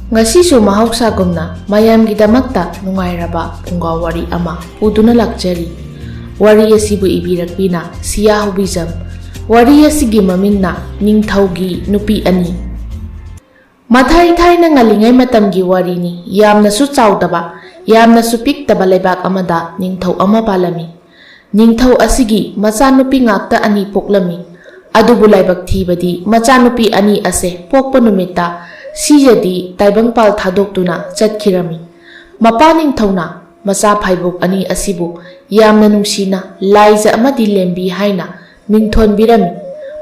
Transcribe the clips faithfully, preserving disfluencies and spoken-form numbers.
ꯉꯁꯤꯁꯨ ꯃꯍꯧꯁꯥꯒꯨꯝꯅ ꯃꯌꯥꯝꯒꯤꯗꯃꯛꯇ ꯅꯨꯡꯉꯥꯏꯔꯕ ꯐꯨꯡꯒꯥ ꯋꯥꯔꯤ ꯑꯃ ꯄꯨꯗꯨꯅ ꯂꯥꯛꯆꯔꯤ꯫ ꯋꯥꯔꯤ ꯑꯁꯤꯕꯨ ꯏꯕꯤꯔꯛꯄꯤꯅ ꯁꯤꯌꯥ ꯍꯨꯕꯤꯖꯝ꯫ ꯋꯥꯔꯤ ꯑꯁꯤꯒꯤ ꯃꯃꯤꯡꯅ ꯅꯤꯡꯊꯧꯒꯤ ꯅꯨꯄꯤ ꯑꯅꯤ꯫ ꯃꯊꯥꯏ ꯊꯥꯏꯅ ꯉꯜꯂꯤꯉꯩ ꯃꯇꯝꯒꯤ ꯋꯥꯔꯤꯅꯤ꯫ ꯌꯥꯝꯅꯁꯨ ꯆꯥꯎꯗꯕ, ꯌꯥꯝꯅꯁꯨ ꯄꯤꯛꯇꯕ ꯂꯩꯕꯥꯛ ꯑꯃꯗ ꯅꯤꯡꯊꯧ ꯑꯃ ꯄꯥꯜꯂꯝꯃꯤ꯫ ꯅꯤꯡꯊꯧ ꯑꯁꯤꯒꯤ ꯃꯆꯥꯅꯨꯄꯤ ꯉꯥꯛꯇ ꯑꯅꯤ ꯄꯣꯛꯂꯝꯃꯤ꯫ ꯑꯗꯨꯕꯨ ꯂꯥꯏꯕꯛ ꯊꯤꯕꯗꯤ ꯃꯆꯥꯅꯨꯄꯤ ꯑꯅꯤ ꯑꯁꯦ ꯄꯣꯛꯄ ꯅꯨꯃꯤꯠꯇ ꯁꯤꯖꯗꯤ ꯇꯥꯏꯕꯪꯄꯥꯜ ꯊꯥꯗꯣꯛꯇꯨꯅ ꯆꯠꯈꯤꯔꯝꯃꯤ꯫ ꯃꯄꯥ ꯅꯤꯡꯊꯧꯅ ꯃꯆꯥ ꯐꯥꯏꯕꯣꯛ ꯑꯅꯤ ꯑꯁꯤꯕꯨ ꯌꯥꯝꯅ ꯅꯨꯡꯁꯤꯅ ꯂꯥꯏꯖ ꯑꯃꯗꯤ ꯂꯦꯝꯕꯤ ꯍꯥꯏꯅ ꯃꯤꯡꯊꯣꯟꯕꯤꯔꯝꯃꯤ꯫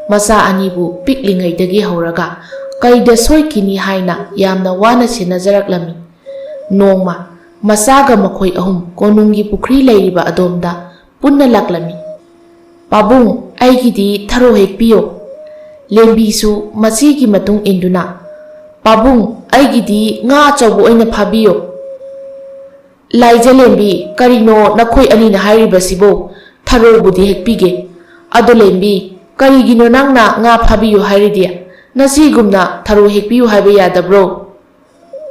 ꯃꯆꯥ ꯑꯅꯤꯕꯨ ꯄꯤꯛꯂꯤꯉꯩꯗꯒꯤ ꯍꯧꯔꯒ ꯀꯩꯗ ꯁꯣꯏꯈꯤꯅꯤ ꯍꯥꯏꯅ ꯌꯥꯝꯅ ꯋꯥꯅ ꯁꯦꯟꯅꯖꯔꯛꯂꯝꯃꯤ꯫ ꯅꯣꯡꯃ ꯃꯆꯥꯒ ꯃꯈꯣꯏ ꯑꯍꯨꯝ ꯀꯣꯅꯨꯡꯒꯤ ꯄꯨꯈ꯭ꯔꯤ ꯂꯩꯔꯤꯕ ꯑꯗꯣꯝꯗ ꯄꯨꯟꯅ ꯂꯥꯛꯂꯝꯃꯤ꯫ "ꯄꯥꯕꯨꯡ, ꯑꯩꯒꯤꯗꯤ ꯊꯔꯣ ꯍꯦꯛꯄꯤꯌꯣ꯫" ꯂꯦꯝꯕꯤꯁꯨ ꯃꯆꯦꯒꯤ ꯃꯇꯨꯡ ꯏꯟꯗꯨꯅ, "ꯄꯥꯕꯨꯡ, ꯑꯩꯒꯤꯗꯤ ꯉꯥ ꯑꯆꯧꯕ ꯑꯣꯏꯅ ꯐꯥꯕꯤꯌꯣ꯫" "ꯂꯥꯏꯖ ꯂꯦꯝꯕꯤ, ꯀꯔꯤꯅꯣ ꯅꯈꯣꯏ ꯑꯅꯤꯅ ꯍꯥꯏꯔꯤꯕꯁꯤꯕꯣ? ꯊꯔꯣꯕꯨꯗꯤ ꯍꯦꯛꯄꯤꯒꯦ꯫ ꯑꯗꯣ ꯂꯦꯝꯕꯤ, ꯀꯔꯤꯒꯤꯅꯣ ꯅꯪꯅ ꯉꯥ ꯐꯥꯕꯤꯌꯨ ꯍꯥꯏꯔꯤꯗꯤ? ꯅꯆꯦꯒꯨꯝꯅ ꯊꯔꯣ ꯍꯦꯛꯄꯤꯌꯨ ꯍꯥꯏꯕ ꯌꯥꯗꯕ꯭ꯔꯣ?"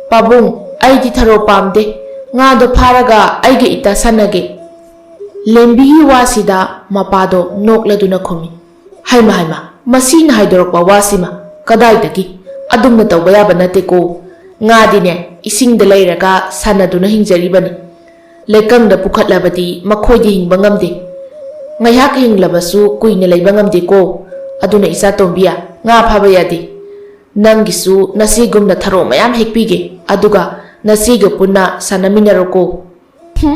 "ꯄꯥꯕꯨꯡ, ꯑꯩꯗꯤ ꯊꯔꯣ ꯄꯥꯝꯗꯦ꯫ ꯉꯥꯗꯣ ꯐꯥꯔꯒ ꯑꯩꯒ ꯏꯇꯥ ꯁꯥꯟꯅꯒꯦ꯫" ꯂꯦꯝꯕꯤꯒꯤ ꯋꯥꯁꯤꯗ ꯃꯄꯥꯗꯣ ꯅꯣꯛꯂꯗꯨꯅ ꯈꯨꯝꯃꯤ꯫ "ꯍꯩꯃ ꯍꯩꯃ, ꯃꯁꯤꯅ ꯍꯥꯏꯗꯣꯔꯛꯄ ꯋꯥꯁꯤꯃ! ꯀꯗꯥꯏꯗꯒꯤ? ꯑꯗꯨꯝꯅ ꯇꯧꯕ ꯌꯥꯕ ꯅꯠꯇꯦꯀꯣ꯫ ꯉꯥꯗꯤꯅꯦ, ꯏꯁꯤꯡꯗ ꯂꯩꯔꯒ ꯁꯥꯟꯅꯗꯨꯅ ꯍꯤꯡꯖꯔꯤꯕꯅꯤ꯫ ꯂꯩꯀꯪꯗ ꯄꯨꯈꯠꯂꯕꯗꯤ ꯃꯈꯣꯏꯗꯤ ꯍꯤꯡꯕ ꯉꯝꯗꯦ꯫ ꯉꯥꯏꯍꯥꯛ ꯍꯤꯡꯂꯕꯁꯨ ꯀꯨꯏꯅ ꯂꯩꯕ ꯉꯝꯗꯦꯀꯣ꯫ ꯑꯗꯨꯅ ꯏꯆꯥ ꯇꯣꯝꯕꯤꯌꯥ, ꯉꯥ ꯐꯥꯕ ꯌꯥꯗꯦ꯫ ꯅꯪꯒꯤꯁꯨ ꯅꯆꯦꯒꯨꯝꯅ ꯊꯔꯣ ꯃꯌꯥꯝ ꯍꯦꯛꯄꯤꯒꯦ, ꯑꯗꯨꯒ ꯅꯆꯦꯒ ꯄꯨꯟꯅ ꯁꯥꯟꯅꯃꯤꯟꯅꯔꯣꯀꯣ꯫" "ꯍꯨꯝ,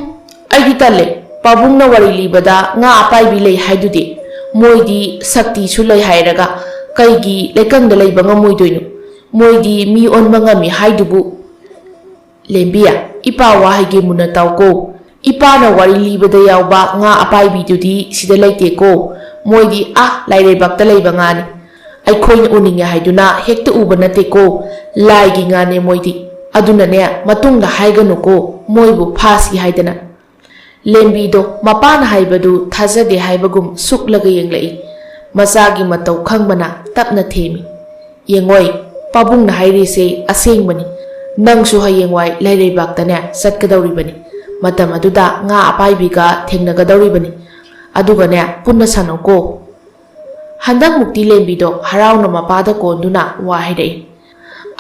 ꯑꯩꯗꯤ ꯇꯜꯂꯦ꯫ ꯄꯥꯕꯨꯡꯅ ꯋꯥꯔꯤ ꯂꯤꯕꯗ ꯉꯥ ꯑꯄꯥꯏꯕꯤ ꯂꯩ ꯍꯥꯏꯗꯨꯗꯤ꯫ ꯃꯣꯏꯗꯤ ꯁꯛꯇꯤꯁꯨ ꯂꯩ ꯍꯥꯏꯔꯒ ꯀꯩꯒꯤ ꯂꯩꯀꯪꯗ ꯂꯩꯕ ꯉꯝꯃꯣꯏꯗꯣꯏꯅꯣ? ꯃꯣꯏꯗꯤ ꯃꯤ ꯑꯣꯟꯕ ꯉꯝꯃꯤ ꯍꯥꯏꯗꯨꯕꯨ꯫" "ꯂꯦꯝꯕꯤ, ꯏꯄꯥ ꯋꯥꯍꯩꯒꯤ ꯃꯨꯟꯅ ꯇꯥꯎꯀꯣ꯫ ꯏꯄꯥꯅ ꯋꯥꯔꯤ ꯂꯤꯕꯗ ꯌꯥꯎꯕ ꯉꯥ ꯑꯄꯥꯏꯕꯤꯗꯨꯗꯤ ꯁꯤꯗ ꯂꯩꯇꯦꯀꯣ꯫ ꯃꯣꯏꯗꯤ ꯑꯥ ꯂꯥꯏꯔꯩꯕꯥꯛꯇ ꯂꯩꯕ ꯉꯥꯅꯤ꯫ ꯑꯩꯈꯣꯏꯅ ꯎꯅꯤꯡꯉꯦ ꯍꯥꯏꯗꯨꯅ ꯍꯦꯛꯇ ꯎꯕ ꯅꯠꯇꯦꯀꯣ꯫ ꯂꯥꯏꯒꯤ ꯉꯥꯅꯦ ꯃꯣꯏꯗꯤ꯫ ꯑꯗꯨꯅꯅꯦ, ꯃꯇꯨꯡꯗ ꯍꯥꯏꯒꯅꯨꯀꯣ, ꯃꯣꯏꯕꯨ ꯐꯥꯁꯤ ꯍꯥꯏꯗꯅ꯫" ꯂꯦꯝꯕꯤꯗꯣ ꯃꯄꯥꯅ ꯍꯥꯏꯕꯗꯨ ꯊꯥꯖꯗꯦ ꯍꯥꯏꯕꯒꯨꯝ ꯁꯨꯛꯂꯒ ꯌꯦꯡꯂꯛꯏ꯫ ꯃꯆꯥꯒꯤ ꯃꯇꯧ ꯈꯪꯕꯅ ꯇꯞꯅ ꯊꯦꯝꯃꯤ꯫ "ꯌꯦꯡꯉꯣꯏ, ꯄꯥꯕꯨꯡꯅ ꯍꯥꯏꯔꯤꯁꯦ ꯑꯁꯦꯡꯕꯅꯤ꯫ "ꯅꯪꯁꯨ ꯍꯌꯦꯡꯋꯥꯏ ꯂꯩꯔꯩꯕꯥꯛꯇꯅꯦ ꯆꯠꯀꯗꯧꯔꯤꯕꯅꯤ꯫ ꯃꯇꯝ ꯑꯗꯨꯗ ꯉꯥ ꯑꯄꯥꯏꯕꯤꯒ ꯊꯦꯡꯅꯒꯗꯧꯔꯤꯕꯅꯤ꯫ ꯑꯗꯨꯒꯅꯦ ꯄꯨꯟꯅ ꯁꯥꯟꯅꯧꯀꯣ꯫" ꯍꯟꯗꯛꯃꯨꯛꯇꯤ ꯂꯦꯝꯕꯤꯗꯣ ꯍꯔꯥꯎꯅ ꯃꯄꯥꯗ ꯀꯣꯟꯗꯨꯅ ꯋꯥ ꯍꯥꯏꯔꯛꯏ꯫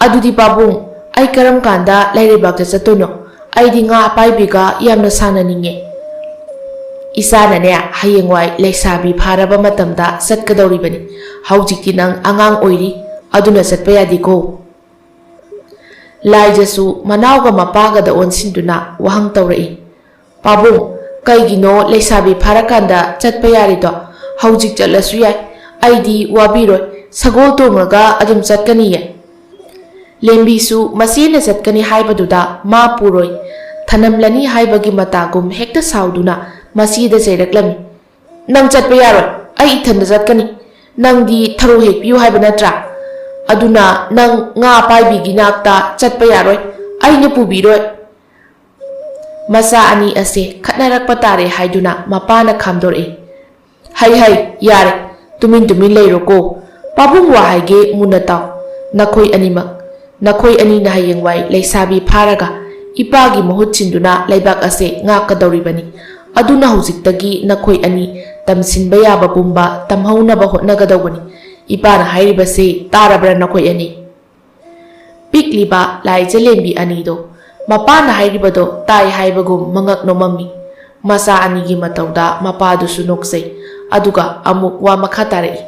"ꯑꯗꯨꯗꯤ ꯄꯥꯕꯨꯡ, ꯑꯩ ꯀꯔꯝ ꯀꯥꯟꯗ ꯂꯩꯔꯩꯕꯥꯛꯇ ꯆꯠꯇꯣꯏꯅꯣ? ꯑꯩꯗꯤ ꯉꯥ ꯑꯄꯥꯏꯕꯤꯒ ꯌꯥꯝꯅ ꯁꯥꯟꯅꯅꯤꯡꯉꯦ꯫" "ꯏꯆꯥꯅꯅꯦ ꯍꯌꯦꯡꯋꯥꯏ ꯂꯩꯁꯥꯕꯤ ꯐꯥꯔꯕ ꯃꯇꯝꯗ ꯆꯠꯀꯗꯧꯔꯤꯕꯅꯤ꯫ ꯍꯧꯖꯤꯛꯇꯤ ꯅꯪ ꯑꯉꯥꯡ ꯑꯣꯏꯔꯤ, ꯑꯗꯨꯅ ꯆꯠꯄ ꯌꯥꯗꯦꯀꯣ꯫" ꯂꯥꯏꯖꯁꯨ ꯃꯅꯥꯎꯒ ꯃꯄꯥꯒꯗ ꯑꯣꯟꯁꯤꯟꯗꯨꯅ ꯋꯥꯍꯪ ꯇꯧꯔꯛꯏ꯫ "ꯄꯥꯕꯨꯡ, ꯀꯩꯒꯤꯅꯣ ꯂꯩꯁꯥꯕꯤ ꯐꯥꯔꯀꯥꯟꯗ ꯆꯠꯄ ꯌꯥꯔꯤꯗꯣ? ꯍꯧꯖꯤꯛ ꯆꯠꯂꯁꯨ ꯌꯥꯏ꯫ ꯑꯩꯗꯤ ꯋꯥꯕꯤꯔꯣꯏ, ꯁꯒꯣꯜ ꯇꯣꯡꯉꯒ ꯑꯗꯨꯝ ꯆꯠꯀꯅꯤꯌꯦ꯫" ꯂꯦꯝꯕꯤꯁꯨ ꯃꯆꯦꯅ ꯆꯠꯀꯅꯤ ꯍꯥꯏꯕꯗꯨꯗ ꯃꯥ ꯄꯨꯔꯣꯏ, ꯊꯅꯝꯂꯅꯤ ꯍꯥꯏꯕꯒꯤ ꯃꯇꯥꯒꯨꯝ ꯍꯦꯛꯇ ꯁꯥꯎꯗꯨꯅ ꯃꯆꯦꯗ ꯆꯩꯔꯛꯂꯝꯃꯤ꯫ "ꯅꯪ ꯆꯠꯄ ꯌꯥꯔꯣꯏ, ꯑꯩ ꯏꯊꯟꯗ ꯆꯠꯀꯅꯤ꯫ ꯅꯪꯗꯤ ꯊꯔꯣ ꯍꯦꯛꯄꯤꯌꯨ ꯍꯥꯏꯕ ꯅꯠꯇ꯭ꯔꯥ? ꯑꯗꯨꯅ ꯅꯪ ꯉꯥ ꯄꯥꯏꯕꯤꯒꯤ ꯅꯥꯛꯇ ꯆꯠꯄ ꯌꯥꯔꯣꯏ, ꯑꯩꯅ ꯄꯨꯕꯤꯔꯣꯏ꯫" ꯃꯆꯥ ꯑꯅꯤ ꯑꯁꯦ ꯈꯠꯅꯔꯛꯄ ꯇꯥꯔꯦ ꯍꯥꯏꯗꯨꯅ ꯃꯄꯥꯅ ꯈꯥꯝꯗꯣꯔꯛꯏ꯫ "ꯍꯩ ꯍꯩ, ꯌꯥꯔꯦ, ꯇꯨꯃꯤꯟ ꯇꯨꯃꯤꯟ ꯂꯩꯔꯣꯀꯣ꯫ ꯄꯥꯕꯨꯡ ꯋꯥ ꯍꯥꯏꯒꯦ, ꯃꯨꯟꯅ ꯇꯥꯎ꯫ ꯅꯈꯣꯏ ꯑꯅꯤꯃꯛ, ꯅꯈꯣꯏ ꯑꯅꯤꯅ ꯍꯌꯦꯡꯋꯥꯏ ꯂꯩꯁꯥꯕꯤ ꯐꯥꯔꯒ ꯏꯄꯥꯒꯤ ꯃꯍꯨꯠ ꯁꯤꯟꯗꯨꯅ ꯂꯩꯕꯥꯛ ꯑꯁꯦ ꯉꯥꯛꯀꯗꯧꯔꯤꯕꯅꯤ꯫ ꯑꯗꯨꯅ ꯍꯧꯖꯤꯛꯇꯒꯤ ꯅꯈꯣꯏ ꯑꯅꯤ ꯇꯝꯁꯤꯟꯕ ꯌꯥꯕ ꯄꯨꯝꯕ ꯇꯝꯍꯧꯅꯕ ꯍꯣꯠꯅꯒꯗꯧꯕꯅꯤ꯫ ꯏꯄꯥꯅ ꯍꯥꯏꯔꯤꯕꯁꯦ ꯇꯥꯔꯕ꯭ꯔꯥ ꯅꯈꯣꯏ ꯑꯅꯤ?" ꯄꯤꯛꯂꯤꯕ ꯂꯥꯏꯖꯂꯦꯝꯕꯤ ꯑꯅꯤꯗꯣ ꯃꯄꯥꯅ ꯍꯥꯏꯔꯤꯕꯗꯣ ꯇꯥꯏ ꯍꯥꯏꯕꯒꯨꯝ ꯃꯉꯛ ꯅꯣꯝꯃꯝꯃꯤ꯫ ꯃꯆꯥ ꯑꯅꯤꯒꯤ ꯃꯇꯧꯗ ꯃꯄꯥꯗꯨꯁꯨ ꯅꯣꯛꯆꯩ꯫ ꯑꯗꯨꯒ ꯑꯃꯨꯛ ꯋꯥ ꯃꯈꯥ ꯇꯥꯔꯛꯏ꯫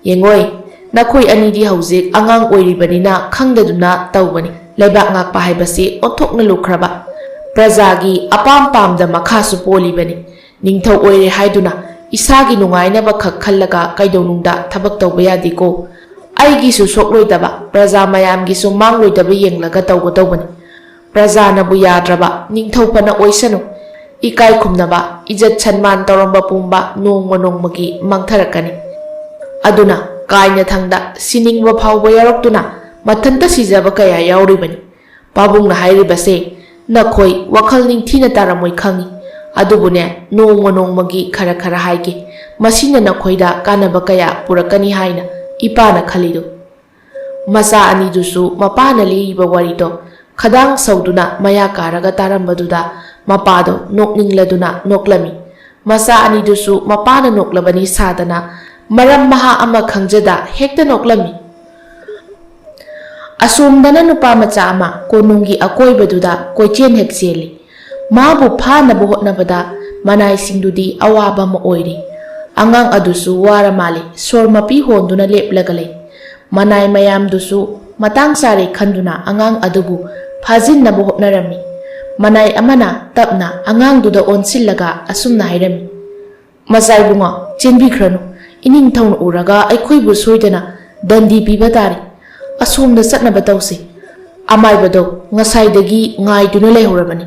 "ꯌꯦꯡꯉꯣꯏ, ꯅꯈꯣꯏ ꯑꯅꯤꯗꯤ ꯍꯧꯖꯤꯛ ꯑꯉꯥꯡ ꯑꯣꯏꯔꯤꯕꯅꯤꯅ ꯈꯪꯗꯗꯨꯅ ꯇꯧꯕꯅꯤ꯫ ꯂꯩꯕꯥꯛ ꯉꯥꯛꯄ ꯍꯥꯏꯕꯁꯤ ꯑꯣꯟꯊꯣꯛꯅ ꯂꯨꯈ꯭ꯔꯕ, ꯄ꯭ꯔꯖꯥꯒꯤ ꯑꯄꯥꯝ ꯄꯥꯝꯗ ꯃꯈꯥꯁꯨ ꯄꯣꯜꯂꯤꯕꯅꯤ꯫ ꯅꯤꯡꯊꯧ ꯑꯣꯏꯔꯦ ꯍꯥꯏꯗꯨꯅ ꯏꯁꯥꯒꯤ ꯅꯨꯡꯉꯥꯏꯅꯕ ꯈꯛ ꯈꯜꯂꯒ ꯀꯩꯗꯧꯅꯨꯡꯗ ꯊꯕꯛ ꯇꯧꯕ ꯌꯥꯗꯦꯀꯣ꯫ ꯑꯩꯒꯤꯁꯨ ꯁꯣꯛꯂꯣꯏꯗꯕ, ꯄ꯭ꯔꯖꯥ ꯃꯌꯥꯝꯒꯤꯁꯨ ꯃꯥꯡꯂꯣꯏꯗꯕ ꯌꯦꯡꯂꯒ ꯇꯧꯒꯗꯧꯕꯅꯤ꯫ ꯄ꯭ꯔꯖꯥꯅꯕꯨ ꯌꯥꯗ꯭ꯔꯕ ꯅꯤꯡꯊꯧ ꯐꯅ ꯑꯣꯏꯁꯅꯨ, ꯏꯀꯥꯏ ꯈꯨꯝꯅꯕ, ꯏꯖꯠ ꯁꯟꯃꯥꯟ ꯇꯧꯔꯝꯕ ꯄꯨꯝꯕ ꯅꯣꯡꯃ ꯅꯣꯡꯃꯒꯤ ꯃꯥꯡꯊꯔꯛꯀꯅꯤ꯫ ꯑꯗꯨꯅ ꯀꯥꯏꯅꯊꯪꯗ ꯁꯤꯅꯤꯡꯕ ꯐꯥꯎꯕ ꯌꯥꯎꯔꯛꯇꯨꯅ ꯃꯊꯟꯇ ꯁꯤꯖꯕ ꯀꯌꯥ ꯌꯥꯎꯔꯤꯕꯅꯤ꯫ ꯄꯥꯕꯨꯡꯅ ꯍꯥꯏꯔꯤꯕꯁꯦ ꯅꯈꯣꯏ ꯋꯥꯈꯜ ꯅꯤꯡꯊꯤꯅ ꯇꯥꯔꯝꯃꯣꯏ ꯈꯪꯏ꯫ ꯑꯗꯨꯕꯨꯅꯦ, ꯅꯣꯡꯃ ꯅꯣꯡꯃꯒꯤ ꯈꯔ ꯈꯔ ꯍꯥꯏꯒꯦ꯫ ꯃꯁꯤꯅ ꯅꯈꯣꯏꯗ ꯀꯥꯟꯅꯕ ꯀꯌꯥ ꯄꯨꯔꯛꯀꯅꯤ ꯍꯥꯏꯅ ꯏꯄꯥꯅ ꯈꯜꯂꯤꯗꯣ꯫" ꯃꯆꯥ ꯑꯅꯤꯗꯨꯁꯨ ꯃꯄꯥꯅ ꯂꯤꯔꯤꯕ ꯋꯥꯔꯤꯗꯣ ꯈꯗꯥꯡ ꯁꯧꯗꯨꯅ ꯃꯌꯥ ꯀꯥꯔꯒ ꯇꯥꯔꯝꯕꯗꯨꯗ ꯃꯄꯥꯗꯣ ꯅꯣꯛꯅꯤꯡꯂꯗꯨꯅ ꯅꯣꯛꯂꯝꯃꯤ꯫ ꯃꯆꯥ ꯑꯅꯤꯗꯨꯁꯨ ꯃꯄꯥꯅ ꯅꯣꯛꯂꯕꯅꯤ ꯁꯥꯗꯅ ꯃꯔꯝ ꯃꯍꯥ ꯑꯃ ꯈꯪꯖꯗ ꯍꯦꯛꯇ ꯅꯣꯛꯂꯝꯃꯤ꯫ ꯑꯁꯣꯝꯗꯅ ꯅꯨꯄꯥ ꯃꯆꯥ ꯑꯃ ꯀꯣꯅꯨꯡꯒꯤ ꯑꯀꯣꯏꯕꯗꯨꯗ ꯀꯣꯏꯆꯦꯟ ꯍꯦꯛ ꯆꯦꯜꯂꯤ꯫ ꯃꯥꯕꯨ ꯐꯥꯅꯕ ꯍꯣꯠꯅꯕꯗ ꯃꯅꯥꯏꯁꯤꯡꯗꯨꯗꯤ ꯑꯋꯥꯕ ꯑꯃ ꯑꯣꯏꯔꯤ꯫ ꯑꯉꯥꯡ ꯑꯗꯨꯁꯨ ꯋꯥꯔ ꯃꯥꯜꯂꯤ, ꯁꯣꯔ ꯃꯄꯤ ꯍꯣꯟꯗꯨꯅ ꯂꯦꯞꯂꯒ ꯂꯩ꯫ ꯃꯅꯥꯏ ꯃꯌꯥꯝꯗꯨꯁꯨ ꯃꯇꯥꯡ ꯆꯥꯔꯦ ꯈꯟꯗꯨꯅ ꯑꯉꯥꯡ ꯑꯗꯨꯕꯨ ꯐꯥꯖꯤꯟꯅꯕ ꯍꯣꯠꯅꯔꯝꯃꯤ꯫ ꯃꯅꯥꯏ ꯑꯃꯅ ꯇꯞꯅ ꯑꯉꯥꯡꯗꯨꯗ ꯑꯣꯟꯁꯤꯜꯂꯒ ꯑꯁꯨꯝꯅ ꯍꯥꯏꯔꯝꯃꯤ, "ꯃꯆꯥ ꯏꯕꯨꯡꯉꯣ, ꯆꯦꯟꯕꯤꯈ꯭ꯔꯅꯨ꯫ ꯏꯅꯤꯡꯊꯧꯅ ꯎꯔꯒ ꯑꯩꯈꯣꯏꯕꯨ ꯁꯣꯏꯗꯅ ꯗꯟꯗꯤ ꯄꯤꯕ ꯇꯥꯔꯦ꯫ ꯑꯁꯣꯝꯗ ꯆꯠꯅꯕ ꯇꯧꯁꯤ꯫ ꯑꯃꯥꯏꯕꯗꯣ ꯉꯁꯥꯏꯗꯒꯤ ꯉꯥꯏꯗꯨꯅ ꯂꯩꯍꯧꯔꯕꯅꯤ꯫"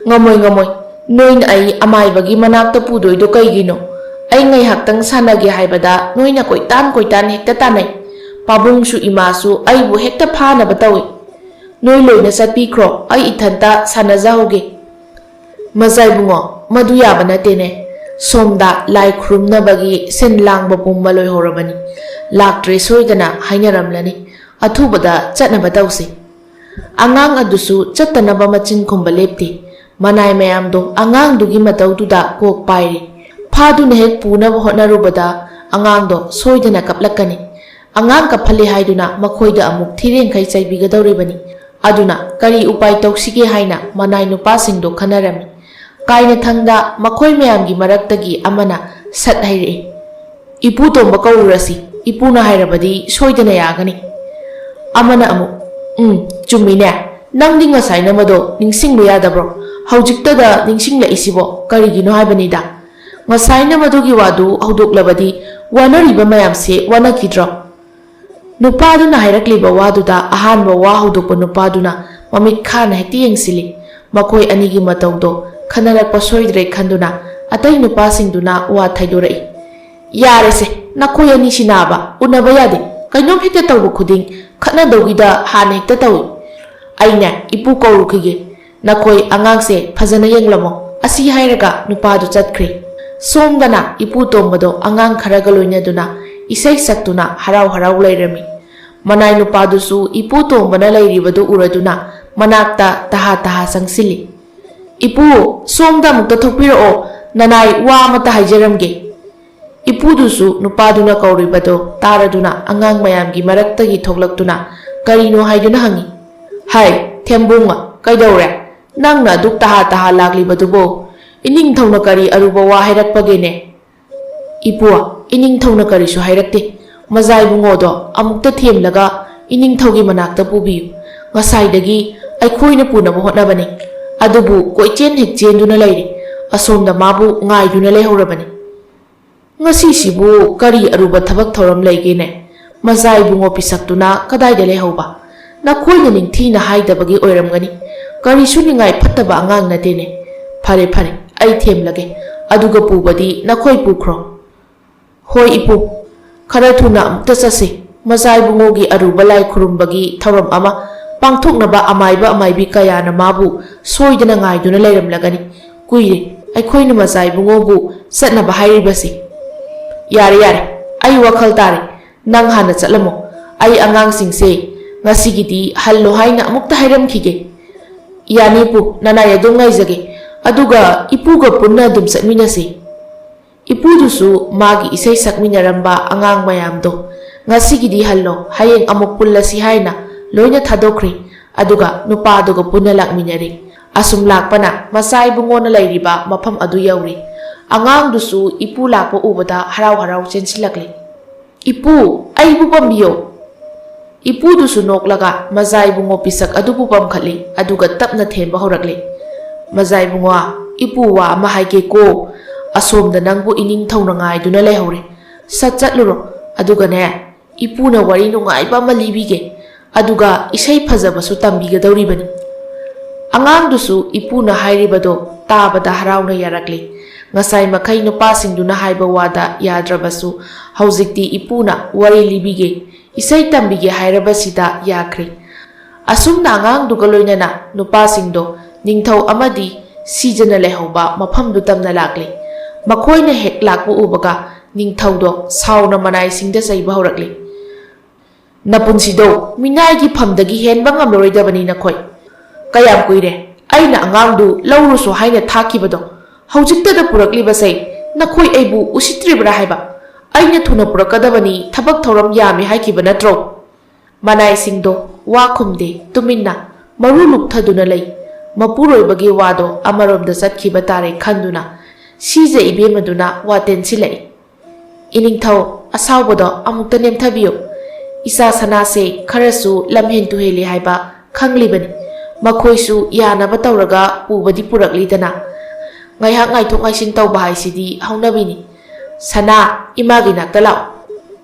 "ꯉꯝꯃꯣꯏ, ꯉꯝꯃꯣꯏ꯫ ꯅꯣꯏꯅ ꯑꯩ ꯑꯃꯥꯏꯕꯒꯤ ꯃꯅꯥꯛꯇ ꯄꯨꯗꯣꯏꯗꯣ ꯀꯩꯒꯤꯅꯣ? ꯑꯩ ꯉꯥꯏꯍꯥꯛꯇꯪ ꯁꯥꯟꯅꯒꯦ ꯍꯥꯏꯕꯗ ꯅꯣꯏꯅ ꯀꯣꯏꯇꯥꯟ ꯀꯣꯏꯇꯥꯟ ꯍꯦꯛꯇ ꯇꯥꯟꯅꯩ꯫ ꯄꯥꯕꯨꯡꯁꯨ ꯏꯃꯥꯁꯨ ꯑꯩꯕꯨ ꯍꯦꯛꯇ ꯐꯥꯅꯕ ꯇꯧꯏ꯫ ꯅꯣꯏ ꯂꯣꯏꯅ ꯆꯠꯄꯤꯈ꯭ꯔꯣ, ꯑꯩ ꯏꯊꯟꯇ ꯁꯥꯟꯅꯖꯍꯧꯒꯦ꯫" "ꯃꯆꯥ ꯏꯕꯨꯡꯉꯣ, ꯃꯗꯨ ꯌꯥꯕ ꯅꯠꯇꯦꯅꯦ꯫ ꯁꯣꯝꯗ ꯂꯥꯏ ꯈꯨꯔꯨꯝꯅꯕꯒꯤ ꯁꯤꯟ ꯂꯥꯡꯕ ꯄꯨꯝꯕ ꯂꯣꯏꯍꯧꯔꯕꯅꯤ꯫ ꯂꯥꯛꯇ꯭ꯔꯦ ꯁꯣꯏꯗꯅ ꯍꯥꯏꯅꯔꯝꯂꯅꯤ꯫ ꯑꯊꯨꯕꯗ ꯆꯠꯅꯕ ꯇꯧꯁꯤ꯫" ꯑꯉꯥꯡ ꯑꯗꯨꯁꯨ ꯆꯠꯇꯅꯕ ꯃꯆꯤꯟ ꯈꯨꯝꯕ ꯂꯦꯞꯇꯦ꯫ ꯃꯅꯥꯏ ꯃꯌꯥꯝꯗꯣ ꯑꯉꯥꯡꯗꯨꯒꯤ ꯃꯇꯧꯗꯨꯗ ꯀꯣꯛ ꯄꯥꯏꯔꯤ꯫ ꯐꯥꯗꯨꯅ ꯍꯦꯛ ꯄꯨꯅꯕ ꯍꯣꯠꯅꯔꯨꯕꯗ ꯑꯉꯥꯡꯗꯣ ꯁꯣꯏꯗꯅ ꯀꯞꯂꯛꯀꯅꯤ꯫ ꯑꯉꯥꯡ ꯀꯞꯍꯜꯂꯦ ꯍꯥꯏꯗꯨꯅ ꯃꯈꯣꯏꯗ ꯑꯃꯨꯛ ꯊꯤꯔꯦꯡꯈꯩ ꯆꯩꯕꯤꯒꯗꯧꯔꯤꯕꯅꯤ꯫ ꯑꯗꯨꯅ ꯀꯔꯤ ꯎꯄꯥꯏ ꯇꯧꯁꯤꯒꯦ ꯍꯥꯏꯅ ꯃꯅꯥꯏ ꯅꯨꯄꯥꯁꯤꯡꯗꯣ ꯈꯟꯅꯔꯝꯃꯤ꯫ ꯀꯥꯏꯅꯊꯪꯗ ꯃꯈꯣꯏ ꯃꯌꯥꯝꯒꯤ ꯃꯔꯛꯇꯒꯤ ꯑꯃꯅ ꯁꯠ ꯍꯥꯏꯔꯛꯏ, "ꯏꯄꯨ ꯇꯣꯝꯕ ꯀꯧꯔꯨꯔꯁꯤ, ꯏꯄꯨꯅ ꯍꯥꯏꯔꯕꯗꯤ ꯁꯣꯏꯗꯅ ꯌꯥꯒꯅꯤ꯫" ꯑꯃꯅ ꯑꯃꯨꯛ, "ꯎꯝ, ꯆꯨꯝꯃꯤꯅꯦ, ꯅꯪꯗꯤ ꯉꯁꯥꯏꯅ ꯃꯗꯣ ꯅꯤꯡꯁꯤꯡꯕ ꯌꯥꯗꯕ꯭ꯔꯣ? ꯍꯧꯖꯤꯛꯇꯗ ꯅꯤꯡꯁꯤꯡꯂꯛꯏꯁꯤꯕꯣ ꯀꯔꯤꯒꯤꯅꯣ ꯍꯥꯏꯕꯅꯤꯗ꯫ ꯉꯁꯥꯏꯅ ꯃꯗꯨꯒꯤ ꯋꯥꯗꯨ ꯍꯧꯗꯣꯛꯂꯕꯗꯤ ꯋꯥꯅꯔꯤꯕ ꯃꯌꯥꯝꯁꯦ ꯋꯥꯅꯈꯤꯗ꯭ꯔꯣ?" ꯅꯨꯄꯥꯗꯨꯅ ꯍꯥꯏꯔꯛꯂꯤꯕ ꯋꯥꯗꯨꯗ ꯑꯍꯥꯟꯕ ꯋꯥ ꯍꯧꯗꯣꯛꯄ ꯅꯨꯄꯥꯗꯨꯅ ꯃꯃꯤꯠ ꯈꯥꯅ ꯍꯦꯛꯇ ꯌꯦꯡꯁꯤꯜꯂꯤ꯫ ꯃꯈꯣꯏ ꯑꯅꯤꯒꯤ ꯃꯇꯧꯗꯣ ꯈꯟꯅꯔꯛꯄ ꯁꯣꯏꯗ꯭ꯔꯦ ꯈꯟꯗꯨꯅ ꯑꯇꯩ ꯅꯨꯄꯥꯁꯤꯡꯗꯨꯅ ꯋꯥ ꯊꯩꯗꯣꯔꯛꯏ꯫ "ꯌꯥꯔꯦꯁꯦ, ꯅꯈꯣꯏ ꯑꯅꯤꯁꯤ ꯅꯥꯕ ꯎꯅꯕ ꯌꯥꯗꯦ꯫ ꯀꯩꯅꯣꯝ ꯍꯦꯛꯇ ꯇꯧꯕ ꯈꯨꯗꯤꯡ ꯈꯠꯅꯗꯧꯒꯤꯗ ꯍꯥꯟꯅ ꯍꯦꯛꯇ ꯇꯧꯏ꯫ ꯑꯩꯅꯦ ꯏꯄꯨ ꯀꯧꯔꯨꯈꯤꯒꯦ꯫ ꯅꯈꯣꯏ ꯑꯉꯥꯡꯁꯦ ꯐꯖꯅ ꯌꯦꯡꯂꯝꯃꯣ꯫" ꯑꯁꯤ ꯍꯥꯏꯔꯒ ꯅꯨꯄꯥꯗꯨ ꯆꯠꯈ꯭ꯔꯦ꯫ ꯁꯣꯝꯗꯅ ꯏꯄꯨ ꯇꯣꯝꯕꯗꯣ ꯑꯉꯥꯡ ꯈꯔꯒ ꯂꯣꯏꯅꯗꯨꯅ ꯏꯁꯩ ꯁꯛꯇꯨꯅ ꯍꯔꯥꯎ ꯍꯔꯥꯎ ꯂꯩꯔꯝꯃꯤ꯫ ꯃꯅꯥꯏ ꯅꯨꯄꯥꯗꯨꯁꯨ ꯏꯄꯨ ꯇꯣꯝꯕꯅ ꯂꯩꯔꯤꯕꯗꯨ ꯎꯔꯗꯨꯅ ꯃꯅꯥꯛꯇ ꯇꯍꯥ ꯇꯍꯥ ꯆꯪꯁꯤꯜꯂꯤ꯫ "ꯏꯄꯨ, ꯁꯣꯝꯗ ꯑꯃꯨꯛꯇ ꯊꯣꯛꯄꯤꯔꯛꯑꯣ, ꯅꯅꯥꯏ ꯋꯥ ꯑꯃꯇ ꯍꯥꯏꯖꯔꯝꯒꯦ꯫" ꯏꯄꯨꯗꯨꯁꯨ ꯅꯨꯄꯥꯗꯨꯅ ꯀꯧꯔꯤꯕꯗꯣ ꯇꯥꯔꯗꯨꯅ ꯑꯉꯥꯡ ꯃꯌꯥꯝꯒꯤ ꯃꯔꯛꯇꯒꯤ ꯊꯣꯛꯂꯛꯇꯨꯅ ꯀꯔꯤꯅꯣ ꯍꯥꯏꯗꯨꯅ ꯍꯪꯉꯤ꯫ "ꯍꯥꯏ, ꯊꯦꯝꯕꯨꯡꯉ, ꯀꯩꯗꯧꯔꯦ? ꯅꯪꯅ ꯑꯗꯨꯛ ꯇꯍꯥ ꯇꯍꯥ ꯂꯥꯛꯂꯤꯕꯗꯨꯕꯨ? ꯏꯅꯤꯡꯊꯧꯅ ꯀꯔꯤ ꯑꯔꯨꯕ ꯋꯥ ꯍꯥꯏꯔꯛꯄꯒꯦꯅꯦ?" "ꯏꯄꯨ, ꯏꯅꯤꯡꯊꯧꯅ ꯀꯔꯤꯁꯨ ꯍꯥꯏꯔꯛꯇꯦ꯫ ꯃꯖꯥꯏ ꯏꯕꯨꯡꯉꯣꯗꯣ ꯑꯃꯨꯛꯇ ꯊꯦꯝꯂꯒ ꯏꯅꯤꯡꯊꯧꯒꯤ ꯃꯅꯥꯛꯇ ꯄꯨꯕꯤꯌꯨ꯫ ꯉꯁꯥꯏꯗꯒꯤ ꯑꯩꯈꯣꯏꯅ ꯄꯨꯅꯕ ꯍꯣꯠꯅꯕꯅꯤ, ꯑꯗꯨꯕꯨ ꯀꯣꯏꯆꯦꯟ ꯍꯦꯛ ꯆꯦꯟꯗꯨꯅ ꯂꯩꯔꯦ꯫ ꯑꯁꯣꯝꯗ ꯃꯥꯕꯨ ꯉꯥꯏꯗꯨꯅ ꯂꯩꯍꯧꯔꯕꯅꯤ꯫" "ꯉꯁꯤꯁꯤꯕꯨ ꯀꯔꯤ ꯑꯔꯨꯕ ꯊꯕꯛ ꯊꯧꯔꯝ ꯂꯩꯒꯦꯅꯦ? ꯃꯖꯥ ꯏꯕꯨꯡꯉꯣ ꯄꯤꯁꯛꯇꯨꯅ ꯀꯗꯥꯏꯗ ꯂꯩꯍꯧꯕ? ꯅꯈꯣꯏꯅ ꯅꯤꯡꯊꯤꯅ ꯍꯥꯏꯗꯕꯒꯤ ꯑꯣꯏꯔꯝꯒꯅꯤ꯫ ꯀꯔꯤꯁꯨ ꯅꯤꯡꯉꯥꯏ ꯐꯠꯇꯕ ꯑꯉꯥꯡ ꯅꯠꯇꯦꯅꯦ꯫ ꯐꯔꯦ, ꯐꯔꯦ, ꯑꯩ ꯊꯦꯝꯂꯒꯦ꯫ ꯑꯗꯨꯒ ꯄꯨꯕꯗꯤ ꯅꯈꯣꯏ ꯄꯨꯈ꯭ꯔꯣ꯫" "ꯍꯣꯏ ꯏꯄꯨ, ꯈꯔ ꯊꯨꯅ ꯑꯃꯨꯛꯇ ꯆꯠꯁꯤ꯫ ꯃꯖꯥ ꯏꯕꯨꯡꯉꯣꯒꯤ ꯑꯔꯨꯕ ꯂꯥꯏ ꯈꯨꯔꯨꯝꯕꯒꯤ ꯊꯧꯔꯝ ꯑꯃ ꯄꯥꯡꯊꯣꯛꯅꯕ ꯑꯃꯥꯏꯕ ꯑꯃꯥꯏꯕꯤ ꯀꯌꯥꯅ ꯃꯥꯕꯨ ꯁꯣꯏꯗꯅ ꯉꯥꯏꯗꯨꯅ ꯂꯩꯔꯝꯂꯒꯅꯤ꯫ ꯀꯨꯏꯔꯦ ꯑꯩꯈꯣꯏꯅ ꯃꯖꯥ ꯏꯕꯨꯡꯉꯣꯕꯨ ꯆꯠꯅꯕ ꯍꯥꯏꯔꯤꯕꯁꯤ꯫" "ꯌꯥꯔꯦ, ꯌꯥꯔꯦ, ꯑꯩ ꯋꯥꯈꯜ ꯇꯥꯔꯦ꯫ ꯅꯪ ꯍꯥꯟꯅ ꯆꯠꯂꯝꯃꯣ꯫ ꯑꯩ ꯑꯉꯥꯡꯁꯤꯡꯁꯦ ꯉꯁꯤꯒꯤꯗꯤ ꯍꯜꯂꯣ ꯍꯥꯏꯅ ꯑꯃꯨꯛꯇ ꯍꯥꯏꯔꯝꯈꯤꯒꯦ꯫" "ꯌꯥꯅꯤ ꯏꯄꯨ, ꯅꯅꯥꯏ ꯑꯗꯨꯝ ꯉꯥꯏꯖꯒꯦ꯫ ꯑꯗꯨꯒ ꯏꯄꯨꯒ ꯄꯨꯟꯅ ꯑꯗꯨꯝ ꯆꯠꯃꯤꯟꯅꯁꯤ꯫" ꯏꯄꯨꯗꯨꯁꯨ ꯃꯥꯒꯤ ꯏꯁꯩ ꯁꯛꯃꯤꯟꯅꯔꯝꯕ ꯑꯉꯥꯡ ꯃꯌꯥꯝꯗꯣ "ꯉꯁꯤꯒꯤꯗꯤ ꯍꯜꯂꯣ, ꯍꯌꯦꯡ ꯑꯃꯨꯛ ꯄꯨꯜꯂꯁꯤ" ꯍꯥꯏꯅ ꯂꯣꯏꯅ ꯊꯥꯗꯣꯛꯈ꯭ꯔꯦ꯫ ꯑꯗꯨꯒ ꯅꯨꯄꯥꯗꯨꯒ ꯄꯨꯟꯅ ꯂꯥꯛꯃꯤꯟꯅꯔꯦ꯫ ꯑꯁꯨꯝ ꯂꯥꯛꯄꯅ ꯃꯆꯥ ꯏꯕꯨꯡꯉꯣꯅ ꯂꯩꯔꯤꯕ ꯃꯐꯝ ꯑꯗꯨ ꯌꯧꯔꯦ꯫ ꯑꯉꯥꯡꯗꯨꯁꯨ ꯏꯄꯨ ꯂꯥꯛꯄ ꯎꯕꯗ ꯍꯔꯥꯎ ꯍꯔꯥꯎ ꯆꯦꯟꯁꯤꯜꯂꯛꯂꯦ꯫ "ꯏꯄꯨ, ꯑꯩꯕꯨ ꯄꯝꯕꯤꯌꯣ꯫" ꯏꯄꯨꯗꯨꯁꯨ ꯅꯣꯛꯂꯒ ꯃꯆꯥ ꯏꯕꯨꯡꯉꯣ ꯄꯤꯁꯛ ꯑꯗꯨꯕꯨ ꯄꯝꯈꯠꯂꯤ, ꯑꯗꯨꯒ ꯇꯞꯅ ꯊꯦꯝꯕ ꯍꯧꯔꯛꯂꯤ꯫ "ꯃꯆꯥ ꯏꯕꯨꯡꯉꯣ, ꯏꯄꯨ ꯋꯥ ꯑꯃ ꯍꯥꯏꯒꯦꯀꯣ꯫ ꯑꯁꯣꯝꯗ ꯅꯪꯕꯨ ꯏꯅꯤꯡꯊꯧꯅ ꯉꯥꯏꯗꯨꯅ ꯂꯩꯍꯧꯔꯦ꯫ ꯁꯠ ꯆꯠꯂꯨꯔꯣ꯫ ꯑꯗꯨꯒꯅꯦ, ꯏꯄꯨꯅ ꯋꯥꯔꯤ ꯅꯨꯡꯉꯥꯏꯕ ꯑꯃ ꯂꯤꯕꯤꯒꯦ꯫ ꯑꯗꯨꯒ ꯏꯁꯩ ꯐꯖꯕꯁꯨ ꯇꯝꯕꯤꯒꯗꯧꯔꯤꯕꯅꯤ꯫" ꯑꯉꯥꯡꯗꯨꯁꯨ ꯏꯄꯨꯅ ꯍꯥꯏꯔꯤꯕꯗꯣ ꯇꯥꯕꯗ ꯍꯔꯥꯎꯅ ꯌꯥꯔꯛꯂꯤ꯫ ꯉꯁꯥꯏ ꯃꯈꯩ ꯅꯨꯄꯥꯁꯤꯡꯗꯨꯅ ꯍꯥꯏꯕ ꯋꯥꯗ ꯌꯥꯗ꯭ꯔꯕꯁꯨ, ꯍꯧꯖꯤꯛꯇꯤ ꯏꯄꯨꯅ ꯋꯥꯔꯤ ꯂꯤꯕꯤꯒꯦ, ꯏꯁꯩ ꯇꯝꯕꯤꯒꯦ ꯍꯥꯏꯔꯕꯁꯤꯗ ꯌꯥꯈ꯭ꯔꯦ꯫ ꯑꯁꯨꯝꯅ ꯑꯉꯥꯡꯗꯨꯒ ꯂꯣꯏꯅꯅ ꯅꯨꯄꯥꯁꯤꯡꯗꯣ ꯅꯤꯡꯊꯧ ꯑꯃꯗꯤ ꯁꯤꯖꯅ ꯂꯩꯍꯧꯕ ꯃꯐꯝꯗꯨ ꯇꯝꯅ ꯂꯥꯛꯂꯤ꯫ ꯃꯈꯣꯏꯅ ꯍꯦꯛ ꯂꯥꯛꯄ ꯎꯕꯒ ꯅꯤꯡꯊꯧꯗꯣ ꯁꯥꯎꯅ ꯃꯅꯥꯏꯁꯤꯡꯗ ꯆꯩꯕ ꯍꯧꯔꯛꯂꯤ꯫ "ꯅꯄꯨꯟꯁꯤꯗꯣ ꯃꯤꯅꯥꯏꯒꯤ ꯐꯝꯗꯒꯤ ꯍꯦꯟꯕ ꯉꯝꯂꯔꯣꯏꯗꯕꯅꯤ ꯅꯈꯣꯏ꯫ ꯀꯌꯥꯝ ꯀꯨꯏꯔꯦ ꯑꯩꯅ ꯑꯉꯥꯡꯗꯨ ꯂꯧꯔꯨꯁꯨ ꯍꯥꯏꯅ ꯊꯥꯈꯤꯕꯗꯣ? ꯍꯧꯖꯤꯛꯇꯗ ꯄꯨꯔꯛꯂꯤꯕꯁꯦ ꯅꯈꯣꯏ ꯑꯩꯕꯨ ꯎꯁꯤꯠꯇ꯭ꯔꯤꯕ꯭ꯔꯥ ꯍꯥꯏꯕ? ꯑꯩꯅ ꯊꯨꯅ ꯄꯨꯔꯛꯀꯗꯕꯅꯤ, ꯊꯕꯛ ꯊꯧꯔꯝ ꯌꯥꯝꯃꯤ ꯍꯥꯏꯈꯤꯕ ꯅꯠꯇ꯭ꯔꯣ?" ꯃꯅꯥꯏꯁꯤꯡꯗꯣ ꯋꯥ ꯈꯨꯝꯗꯦ, ꯇꯨꯃꯤꯟꯅ ꯃꯔꯨ ꯂꯨꯞꯊꯗꯨꯅ ꯂꯩ꯫ ꯃꯄꯨꯔꯣꯏꯕꯒꯤ ꯋꯥꯗꯣ ꯑꯃꯔꯣꯝꯗ ꯆꯠꯈꯤꯕ ꯇꯥꯔꯦ ꯈꯟꯗꯨꯅ ꯁꯤꯖ ꯏꯕꯦꯝꯃꯗꯨꯅ ꯋꯥ ꯇꯦꯟꯁꯤꯜꯂꯛꯏ꯫ "ꯏꯅꯤꯡꯊꯧ, ꯑꯁꯥꯎꯕꯗꯣ ꯑꯃꯨꯛꯇ ꯅꯦꯝꯊꯕꯤꯌꯨ꯫ ꯏꯆꯥ ꯁꯅꯥꯁꯦ ꯈꯔꯁꯨ ꯂꯝꯍꯦꯟ ꯇꯨꯍꯦꯜꯂꯤ ꯍꯥꯏꯕ ꯈꯪꯂꯤꯕꯅꯤ꯫ ꯃꯈꯣꯏꯁꯨ ꯌꯥꯅꯕ ꯇꯧꯔꯒ ꯄꯨꯕꯗꯤ ꯄꯨꯔꯛꯂꯤꯗꯅ꯫ ꯉꯥꯏꯍꯥꯛ ꯉꯥꯏꯊꯣꯛ ꯉꯥꯏꯁꯤꯟ ꯇꯧꯕ ꯍꯥꯏꯁꯤꯗꯤ ꯍꯧꯅꯕꯤꯅꯤ꯫ ꯁꯅꯥ, ꯏꯃꯥꯒꯤ ꯅꯥꯛꯇ ꯂꯥꯛꯎ꯫"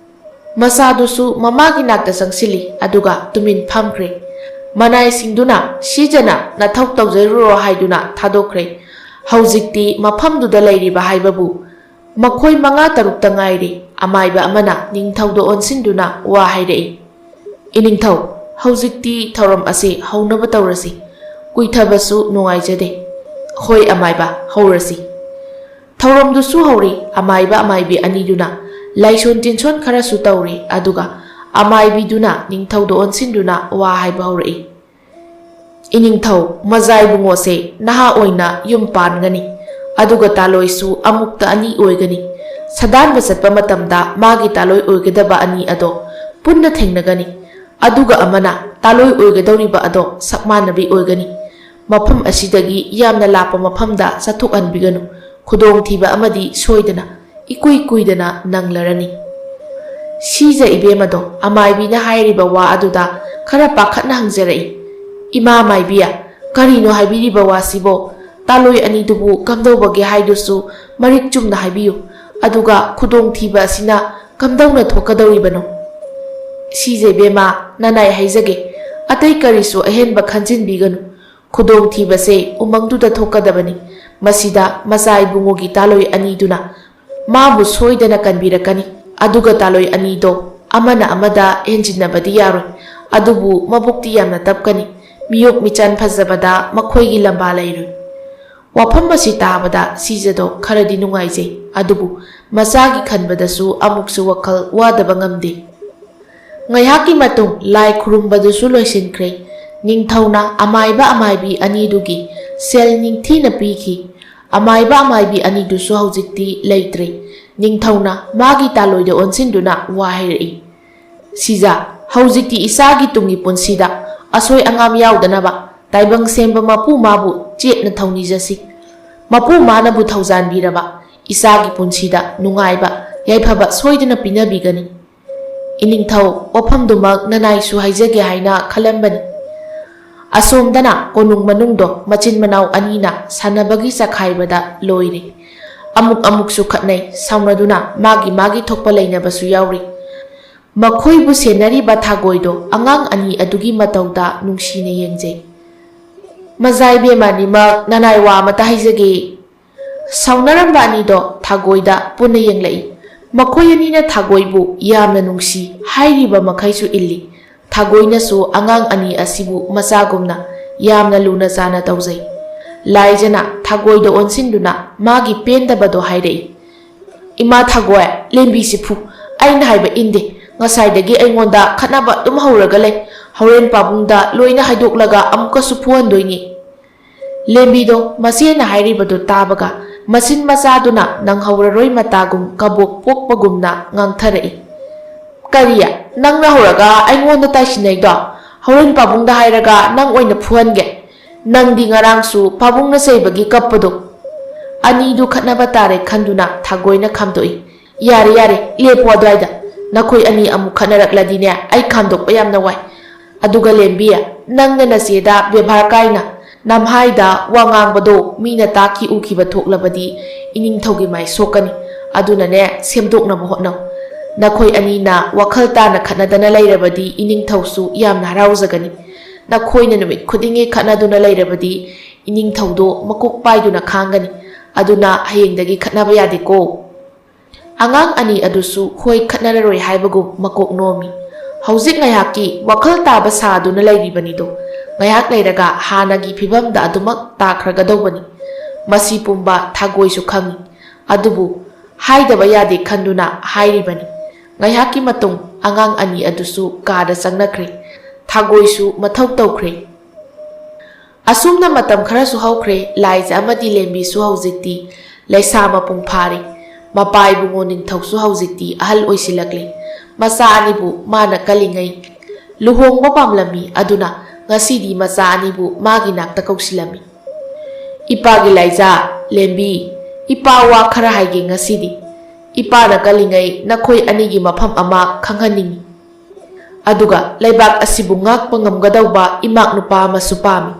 ꯃꯆꯥꯗꯨꯁꯨ ꯃꯃꯥꯒꯤ ꯅꯥꯛꯇ ꯆꯪꯁꯤꯜꯂꯤ, ꯑꯗꯨꯒ ꯇꯨꯃꯤꯟ ꯐꯝꯈ꯭ꯔꯦ꯫ ꯃꯅꯥꯏꯁꯤꯡꯗꯨꯅ ꯁꯤꯖꯅ "ꯅꯊꯧ ꯇꯧꯖꯔꯨꯔꯣ" ꯍꯥꯏꯗꯨꯅ ꯊꯥꯗꯣꯛꯈ꯭ꯔꯦ꯫ ꯍꯧꯖꯤꯛꯇꯤ ꯃꯐꯝꯗꯨꯗ ꯂꯩꯔꯤꯕ ꯍꯥꯏꯕꯕꯨ ꯃꯈꯣꯏ ꯃꯉꯥ ꯇꯔꯨꯛꯇ ꯉꯥꯏꯔꯦ꯫ ꯑꯃꯥꯏꯕ ꯑꯃꯅ ꯅꯤꯡꯊꯧꯗ ꯑꯣꯟꯁꯤꯟꯗꯨꯅ ꯋꯥ ꯍꯥꯏꯔꯛꯏ꯫ "ꯏꯅꯤꯡꯊꯧ, ꯍꯧꯖꯤꯛꯇꯤ ꯊꯧꯔꯝ ꯑꯁꯤ ꯍꯧꯅꯕ ꯇꯧꯔꯁꯤ꯫ ꯀꯨꯏꯊꯕꯁꯨ ꯅꯨꯡꯉꯥꯏꯖꯗꯦ꯫" "ꯍꯣꯏ ꯑꯃꯥꯏꯕ, ꯍꯧꯔꯁꯤ꯫" ꯊꯧꯔꯝꯗꯨꯁꯨ ꯍꯧꯔꯤ꯫ ꯑꯃꯥꯏꯕ ꯑꯃꯥꯏꯕꯤ ꯑꯅꯤꯗꯨꯅ ꯂꯥꯏꯁꯣꯟ ꯇꯤꯟꯁꯣꯟ ꯈꯔꯁꯨ ꯇꯧꯔꯤ, ꯑꯗꯨꯒ ꯑꯃꯥꯏꯕꯤꯗꯨꯅ ꯅꯤꯡꯊꯧꯗ ꯑꯣꯟꯁꯤꯟꯗꯨꯅ ꯋꯥ ꯍꯥꯏꯕ ꯍꯧꯔꯛꯏ꯫ "ꯏꯅꯤꯡꯊꯧ, ꯃꯖꯥ ꯏꯕꯨꯡꯉꯣꯁꯦ ꯅꯍꯥ ꯑꯣꯏꯅ ꯌꯨꯝ ꯄꯥꯟꯒꯅꯤ, ꯑꯗꯨꯒ ꯇꯥꯂꯣꯏꯁꯨ ꯑꯃꯨꯛꯇ ꯑꯅꯤ ꯑꯣꯏꯒꯅꯤ꯫ ꯁꯥꯗꯥꯟꯕ ꯆꯠꯄ ꯃꯇꯝꯗ ꯃꯥꯒꯤ ꯇꯥꯂꯣꯏ ꯑꯣꯏꯒꯗꯕ ꯑꯅꯤ ꯑꯗꯣ ꯄꯨꯟꯅ ꯊꯦꯡꯅꯒꯅꯤ, ꯑꯗꯨꯒ ꯑꯃꯅ ꯇꯥꯂꯣꯏ ꯑꯣꯏꯒꯗꯧꯔꯤꯕ ꯑꯗꯣ ꯁꯛ ꯃꯥꯟꯅꯕꯤ ꯑꯣꯏꯒꯅꯤ꯫ ꯃꯐꯝ ꯑꯁꯤꯗꯒꯤ ꯌꯥꯝꯅ ꯂꯥꯞꯄ ꯃꯐꯝꯗ ꯆꯠꯊꯣꯛꯍꯟꯕꯤꯒꯅꯨ꯫ ꯈꯨꯗꯣꯡꯊꯤꯕ ꯑꯃꯗꯤ ꯁꯣꯏꯗꯅ ꯏꯀꯨꯏ ꯀꯨꯏꯗꯅ ꯅꯪꯂꯔꯅꯤ꯫" ꯁꯤꯖ ꯏꯕꯦꯝꯃꯗꯣ ꯑꯃꯥꯏꯕꯤꯅ ꯍꯥꯏꯔꯤꯕ ꯋꯥ ꯑꯗꯨꯗ ꯈꯔ ꯄꯥꯈꯠꯅ ꯍꯪꯖꯔꯛꯏ꯫ "ꯏꯃꯥ ꯃꯥꯏꯕꯤ, ꯀꯔꯤꯅꯣ ꯍꯥꯏꯕꯤꯔꯤꯕ ꯋꯥꯁꯤꯕꯣ? ꯇꯥꯂꯣꯏ ꯑꯅꯤꯗꯨꯕꯨ ꯀꯝꯗꯧꯕꯒꯦ ꯍꯥꯏꯗꯨꯁꯨ ꯃꯔꯤꯛ ꯆꯨꯝꯅ ꯍꯥꯏꯕꯤꯌꯨ꯫ ꯑꯗꯨꯒ ꯈꯨꯗꯣꯡꯊꯤꯕ ꯑꯁꯤꯅ ꯀꯝꯗꯧꯅ ꯊꯣꯛꯀꯗꯧꯔꯤꯕꯅꯣ?" "ꯁꯤꯖ ꯏꯕꯦꯝꯃ, ꯅꯅꯥꯏ ꯍꯥꯏꯖꯒꯦ, ꯑꯇꯩ ꯀꯔꯤꯁꯨ ꯑꯍꯦꯟꯕ ꯈꯟꯖꯤꯟꯕꯤꯒꯅꯨ꯫ ꯈꯨꯗꯣꯡꯊꯤꯕꯁꯦ ꯎꯃꯪꯗꯨꯗ ꯊꯣꯛꯀꯗꯕꯅꯤ꯫ ꯃꯁꯤꯗ ꯃꯆꯥ ꯏꯕꯨꯡꯉꯣꯒꯤ ꯇꯥꯂꯣꯏ ꯑꯅꯤꯗꯨꯅ ꯃꯥꯕꯨ ꯁꯣꯏꯗꯅ ꯀꯟꯕꯤꯔꯛꯀꯅꯤ꯫ ꯑꯗꯨꯒ ꯇꯥꯂꯣꯏ ꯑꯅꯤꯗꯣ ꯑꯃꯅ ꯑꯃꯗ ꯍꯦꯟꯖꯤꯟꯅꯕꯗꯤ ꯌꯥꯔꯣꯏ, ꯑꯗꯨꯕꯨ ꯃꯕꯨꯛꯇꯤ ꯌꯥꯝꯅ ꯇꯞꯀꯅꯤ꯫ ꯃꯤꯑꯣꯛ ꯃꯤꯆꯥꯟ ꯐꯖꯕꯗ ꯃꯈꯣꯏꯒꯤ ꯂꯝꯕꯥ ꯂꯩꯔꯣꯏ꯫" ꯋꯥꯐꯝ ꯑꯁꯤ ꯇꯥꯕꯗ ꯁꯤꯖꯗꯣ ꯈꯔꯗꯤ ꯅꯨꯡꯉꯥꯏꯖꯩ, ꯑꯗꯨꯕꯨ ꯃꯆꯥꯒꯤ ꯈꯟꯕꯗꯁꯨ ꯑꯃꯨꯛꯁꯨ ꯋꯥꯈꯜ ꯋꯥꯗꯕ ꯉꯝꯗꯦ꯫ ꯉꯥꯏꯍꯥꯛꯀꯤ ꯃꯇꯨꯡ ꯂꯥꯏ ꯈꯨꯔꯨꯝꯕꯗꯨꯁꯨ ꯂꯣꯏꯁꯤꯟꯈ꯭ꯔꯦ꯫ ꯅꯤꯡꯊꯧꯅ ꯑꯃꯥꯏꯕ ꯑꯃꯥꯏꯕꯤ ꯑꯅꯤꯗꯨꯒꯤ ꯁꯦꯜ ꯅꯤꯡꯊꯤꯅ ꯄꯤꯈꯤ꯫ ꯑꯃꯥꯏꯕ ꯑꯃꯥꯏꯕꯤ ꯑꯅꯤꯗꯨꯁꯨ ꯍꯧꯖꯤꯛꯇꯤ ꯂꯩꯇ꯭ꯔꯦ꯫ ꯅꯤꯡꯊꯧꯅ ꯃꯥꯒꯤ ꯇꯥꯂꯣꯏꯗ ꯑꯣꯟꯁꯤꯟꯗꯨꯅ ꯋꯥ ꯍꯥꯏꯔꯛꯏ, "ꯁꯤꯖꯥ, ꯍꯧꯖꯤꯛꯇꯤ ꯏꯆꯥꯒꯤ ꯇꯨꯡꯒꯤ ꯄꯨꯟꯁꯤꯗ ꯑꯁꯣꯏ ꯑꯉꯥꯝ ꯌꯥꯎꯗꯅꯕ ꯇꯥꯏꯕꯪ ꯁꯦꯝꯕ ꯃꯄꯨ ꯃꯥꯕꯨ ꯆꯦꯠꯅ ꯊꯧꯅꯤꯖꯁꯤ꯫ ꯃꯄꯨ ꯃꯥꯅꯕꯨ ꯊꯧꯖꯥꯟꯕꯤꯔꯕ ꯏꯆꯥꯒꯤ ꯄꯨꯟꯁꯤꯗ ꯅꯨꯡꯉꯥꯏꯕ, ꯌꯥꯏꯐꯕ ꯁꯣꯏꯗꯅ ꯄꯤꯅꯕꯤꯒꯅꯤ꯫ ꯏꯅꯤꯡꯊꯧ, ꯋꯥꯐꯝꯗꯨꯃꯛ ꯅꯅꯥꯏꯁꯨ ꯍꯥꯏꯖꯒꯦ ꯍꯥꯏꯅ ꯈꯜꯂꯝꯕꯅꯤ꯫" ꯑꯁꯣꯝꯗꯅ ꯀꯣꯅꯨꯡ ꯃꯅꯨꯡꯗꯣ ꯃꯆꯤꯟ ꯃꯅꯥꯎ ꯑꯅꯤꯅ ꯁꯥꯟꯅꯕꯒꯤ ꯆꯈꯥꯏꯕꯗ ꯂꯣꯏꯔꯦ꯫ ꯑꯃꯨꯛ ꯑꯃꯨꯛꯁꯨ ꯈꯠꯅꯩ, ꯁꯥꯎꯅꯗꯨꯅ ꯃꯥꯒꯤ ꯃꯥꯒꯤ ꯊꯣꯛꯄ ꯂꯩꯅꯕꯁꯨ ꯌꯥꯎꯔꯤ꯫ ꯃꯈꯣꯏꯕꯨ ꯁꯦꯟꯅꯔꯤꯕ ꯊꯥꯒꯣꯏꯗꯣ ꯑꯉꯥꯡ ꯑꯅꯤ ꯑꯗꯨꯒꯤ ꯃꯇꯧꯗ ꯅꯨꯡꯁꯤꯅ ꯌꯦꯡꯖꯩ꯫ "ꯃꯖꯥ ꯏꯕꯦꯝꯃ ꯑꯅꯤꯃꯛ, ꯅꯅꯥꯏ ꯋꯥ ꯑꯃꯇ ꯍꯥꯏꯖꯒꯦ꯫" ꯁꯥꯎꯅꯔꯝꯕ ꯑꯅꯤꯗꯣ ꯊꯥꯒꯣꯏꯗ ꯄꯨꯟꯅ ꯌꯦꯡꯂꯛꯏ꯫ ꯃꯈꯣꯏ ꯑꯅꯤꯅ ꯊꯥꯒꯣꯏꯕꯨ ꯌꯥꯝꯅ ꯅꯨꯡꯁꯤ ꯍꯥꯏꯔꯤꯕ ꯃꯈꯩꯁꯨ ꯏꯜꯂꯤ꯫ ꯊꯥꯒꯣꯏꯅꯁꯨ ꯑꯉꯥꯡ ꯑꯅꯤ ꯑꯁꯤꯕꯨ ꯃꯆꯥꯒꯨꯝꯅ ꯌꯥꯝꯅ ꯂꯨꯅ ꯆꯥꯅ ꯇꯧꯖꯩ꯫ ꯂꯥꯏꯖꯅ ꯊꯥꯒꯣꯏꯗ ꯑꯣꯟꯁꯤꯟꯗꯨꯅ ꯃꯥꯒꯤ ꯄꯦꯟꯗꯕꯗꯣ ꯍꯥꯏꯔꯛꯏ꯫ "ꯏꯃꯥ ꯊꯥꯒꯣꯏ, ꯂꯦꯝꯕꯤꯁꯤ ꯐꯨ꯫ ꯑꯩꯅ ꯍꯥꯏꯕ ꯏꯟꯗꯦ꯫ ꯉꯁꯥꯏꯗꯒꯤ ꯑꯩꯉꯣꯟꯗ ꯈꯠꯅꯕ ꯑꯗꯨꯝ ꯍꯧꯔꯒ ꯂꯩ꯫ ꯍꯣꯔꯦꯟ ꯄꯥꯕꯨꯡꯗ ꯂꯣꯏꯅ ꯍꯥꯏꯗꯣꯛꯂꯒ ꯑꯃꯨꯛꯀꯁꯨ ꯐꯨꯍꯟꯗꯣꯏꯅꯤ꯫" ꯂꯦꯝꯕꯤꯗꯣ ꯃꯆꯦꯅ ꯍꯥꯏꯔꯤꯕꯗꯨ ꯇꯥꯕꯒ ꯃꯆꯤꯟ ꯃꯆꯥꯗꯨꯅ ꯅꯪꯍꯧꯔꯔꯣꯏ ꯃꯇꯥꯒꯨꯝ ꯀꯕꯣꯛ ꯄꯣꯛꯄꯒꯨꯝꯅ ꯉꯥꯡꯊꯔꯛꯏ꯫ "ꯀꯔꯤ? ꯅꯪꯅ ꯍꯧꯔꯒ ꯑꯩꯉꯣꯟꯗ ꯇꯥꯏꯁꯤꯟꯅꯩꯗꯣ? ꯍꯣꯔꯦꯟ ꯄꯥꯕꯨꯡꯗ ꯍꯥꯏꯔꯒ ꯅꯪ ꯑꯣꯏꯅ ꯐꯨꯍꯟꯒꯦ꯫ ꯅꯪꯗꯤ ꯉꯔꯥꯡꯁꯨ ꯄꯥꯕꯨꯡꯅ ꯆꯩꯕꯒꯤ ꯀꯞꯄꯗꯣ꯫" ꯑꯅꯤꯗꯨ ꯈꯠꯅꯕ ꯇꯥꯔꯦ ꯈꯟꯗꯨꯅ ꯊꯥꯒꯣꯏꯅ ꯈꯥꯝꯗꯣꯛꯏ꯫ "ꯌꯥꯔꯦ, ꯌꯥꯔꯦ, ꯂꯦꯞꯄꯣ ꯑꯗꯨꯋꯥꯏꯗ꯫ ꯅꯈꯣꯏ ꯑꯅꯤ ꯑꯃꯨꯛ ꯈꯠꯅꯔꯛꯂꯗꯤꯅꯦ, ꯑꯩ ꯈꯥꯝꯗꯣꯛꯄ ꯌꯥꯝꯅ ꯋꯥꯏ꯫ ꯑꯗꯨꯒ ꯂꯦꯝꯕꯤ, ꯅꯪꯅ ꯅꯆꯦꯗ ꯕꯦꯕꯥꯔ ꯀꯥꯏꯅ ꯅꯝꯍꯥꯏꯗ ꯋꯥ ꯉꯥꯡꯕꯗꯣ ꯃꯤꯅ ꯇꯥꯈꯤ ꯎꯈꯤꯕ ꯊꯣꯛꯂꯕꯗꯤ ꯏꯅꯤꯡꯊꯧꯒꯤ ꯃꯥꯏ ꯁꯣꯛꯀꯅꯤ꯫ ꯑꯗꯨꯅꯅꯦ, ꯁꯦꯝꯗꯣꯛꯅꯕ ꯍꯣꯠꯅꯧ꯫ ꯅꯈꯣꯏ ꯑꯅꯤꯅ ꯋꯥꯈꯜ ꯇꯥꯅ ꯈꯠꯅꯗꯅ ꯂꯩꯔꯕꯗꯤ ꯏꯅꯤꯡꯊꯧꯁꯨ ꯌꯥꯝꯅ ꯍꯔꯥꯎꯖꯒꯅꯤ꯫ ꯅꯈꯣꯏꯅ ꯅꯨꯃꯤꯠ ꯈꯨꯗꯤꯡꯒꯤ ꯈꯠꯅꯗꯨꯅ ꯂꯩꯔꯕꯗꯤ ꯏꯅꯤꯡꯊꯧꯗꯣ ꯃꯀꯣꯛ ꯄꯥꯏꯗꯨꯅ ꯈꯥꯡꯒꯅꯤ꯫ ꯑꯗꯨꯅ ꯍꯌꯦꯡꯗꯒꯤ ꯈꯠꯅꯕ ꯌꯥꯗꯦꯀꯣ꯫" ꯑꯉꯥꯡ ꯑꯅꯤ ꯑꯗꯨꯁꯨ ꯍꯣꯏ ꯈꯠꯅꯔꯔꯣꯏ ꯍꯥꯏꯕꯒꯨꯝ ꯃꯀꯣꯛ ꯅꯣꯝꯃꯤ꯫ ꯍꯧꯖꯤꯛ ꯉꯥꯏꯍꯥꯛꯀꯤ ꯋꯥꯈꯜ ꯇꯥꯕ ꯁꯥꯗꯨꯅ ꯂꯩꯔꯤꯕꯅꯤꯗꯣ꯫ ꯉꯥꯏꯍꯥꯛ ꯂꯩꯔꯒ ꯍꯥꯟꯅꯒꯤ ꯐꯤꯕꯝꯗ ꯑꯗꯨꯃꯛ ꯇꯥꯈ꯭ꯔꯒꯗꯧꯕꯅꯤ꯫ ꯃꯁꯤ ꯄꯨꯝꯕ ꯊꯥꯒꯣꯏꯁꯨ ꯈꯪꯏ꯫ ꯑꯗꯨꯕꯨ ꯍꯥꯏꯗꯕ ꯌꯥꯗꯦ ꯈꯟꯗꯨꯅ ꯍꯥꯏꯔꯤꯕꯅꯤ꯫ ꯉꯥꯏꯍꯥꯛꯀꯤ ꯃꯇꯨꯡ ꯑꯉꯥꯡ ꯑꯅꯤ ꯑꯗꯨꯁꯨ ꯀꯥꯗ ꯆꯪꯅꯈ꯭ꯔꯦ꯫ ꯊꯥꯒꯣꯏꯁꯨ ꯃꯊꯧ ꯇꯧꯈ꯭ꯔꯦ꯫ ꯑꯁꯨꯝꯅ ꯃꯇꯝ ꯈꯔꯁꯨ ꯍꯧꯈ꯭ꯔꯦ꯫ ꯂꯥꯏꯖ ꯑꯃꯗꯤ ꯂꯦꯝꯕꯤꯁꯨ ꯍꯧꯖꯤꯛꯇꯤ ꯂꯩꯁꯥ ꯃꯄꯨꯡ ꯐꯥꯔꯦ꯫ ꯃꯄꯥ ꯏꯕꯨꯡꯉꯣ ꯅꯤꯡꯊꯧꯁꯨ ꯍꯧꯖꯤꯛꯇꯤ ꯑꯍꯜ ꯑꯣꯏꯁꯤꯜꯂꯛꯂꯦ꯫ ꯃꯆꯥ ꯑꯅꯤꯕꯨ ꯃꯥꯅ ꯀꯜꯂꯤꯉꯩ ꯂꯨꯍꯣꯡꯕ ꯄꯥꯝꯂꯝꯃꯤ꯫ ꯑꯗꯨꯅ ꯉꯁꯤꯗꯤ ꯃꯆꯥ ꯑꯅꯤꯕꯨ ꯃꯥꯒꯤ ꯅꯥꯛꯇ ꯀꯧꯁꯤꯜꯂꯝꯃꯤ꯫ "ꯏꯄꯥꯒꯤ ꯂꯥꯏꯖ, ꯂꯦꯝꯕꯤ, ꯏꯄꯥ ꯋꯥ ꯈꯔ ꯍꯥꯏꯒꯦ ꯉꯁꯤꯗꯤ꯫ ꯏꯄꯥꯅ ꯀꯜꯂꯤꯉꯩ ꯅꯈꯣꯏ ꯑꯅꯤꯒꯤ ꯃꯐꯝ ꯑꯃ ꯈꯪꯍꯟꯅꯤꯡꯏ꯫ ꯑꯗꯨꯒ ꯂꯩꯕꯥꯛ ꯑꯁꯤꯕꯨ ꯉꯥꯛꯄ ꯉꯝꯒꯗꯧꯕ ꯏꯃꯥꯛ ꯅꯨꯄꯥ ꯑꯃꯁꯨ ꯄꯥꯝꯃꯤ꯫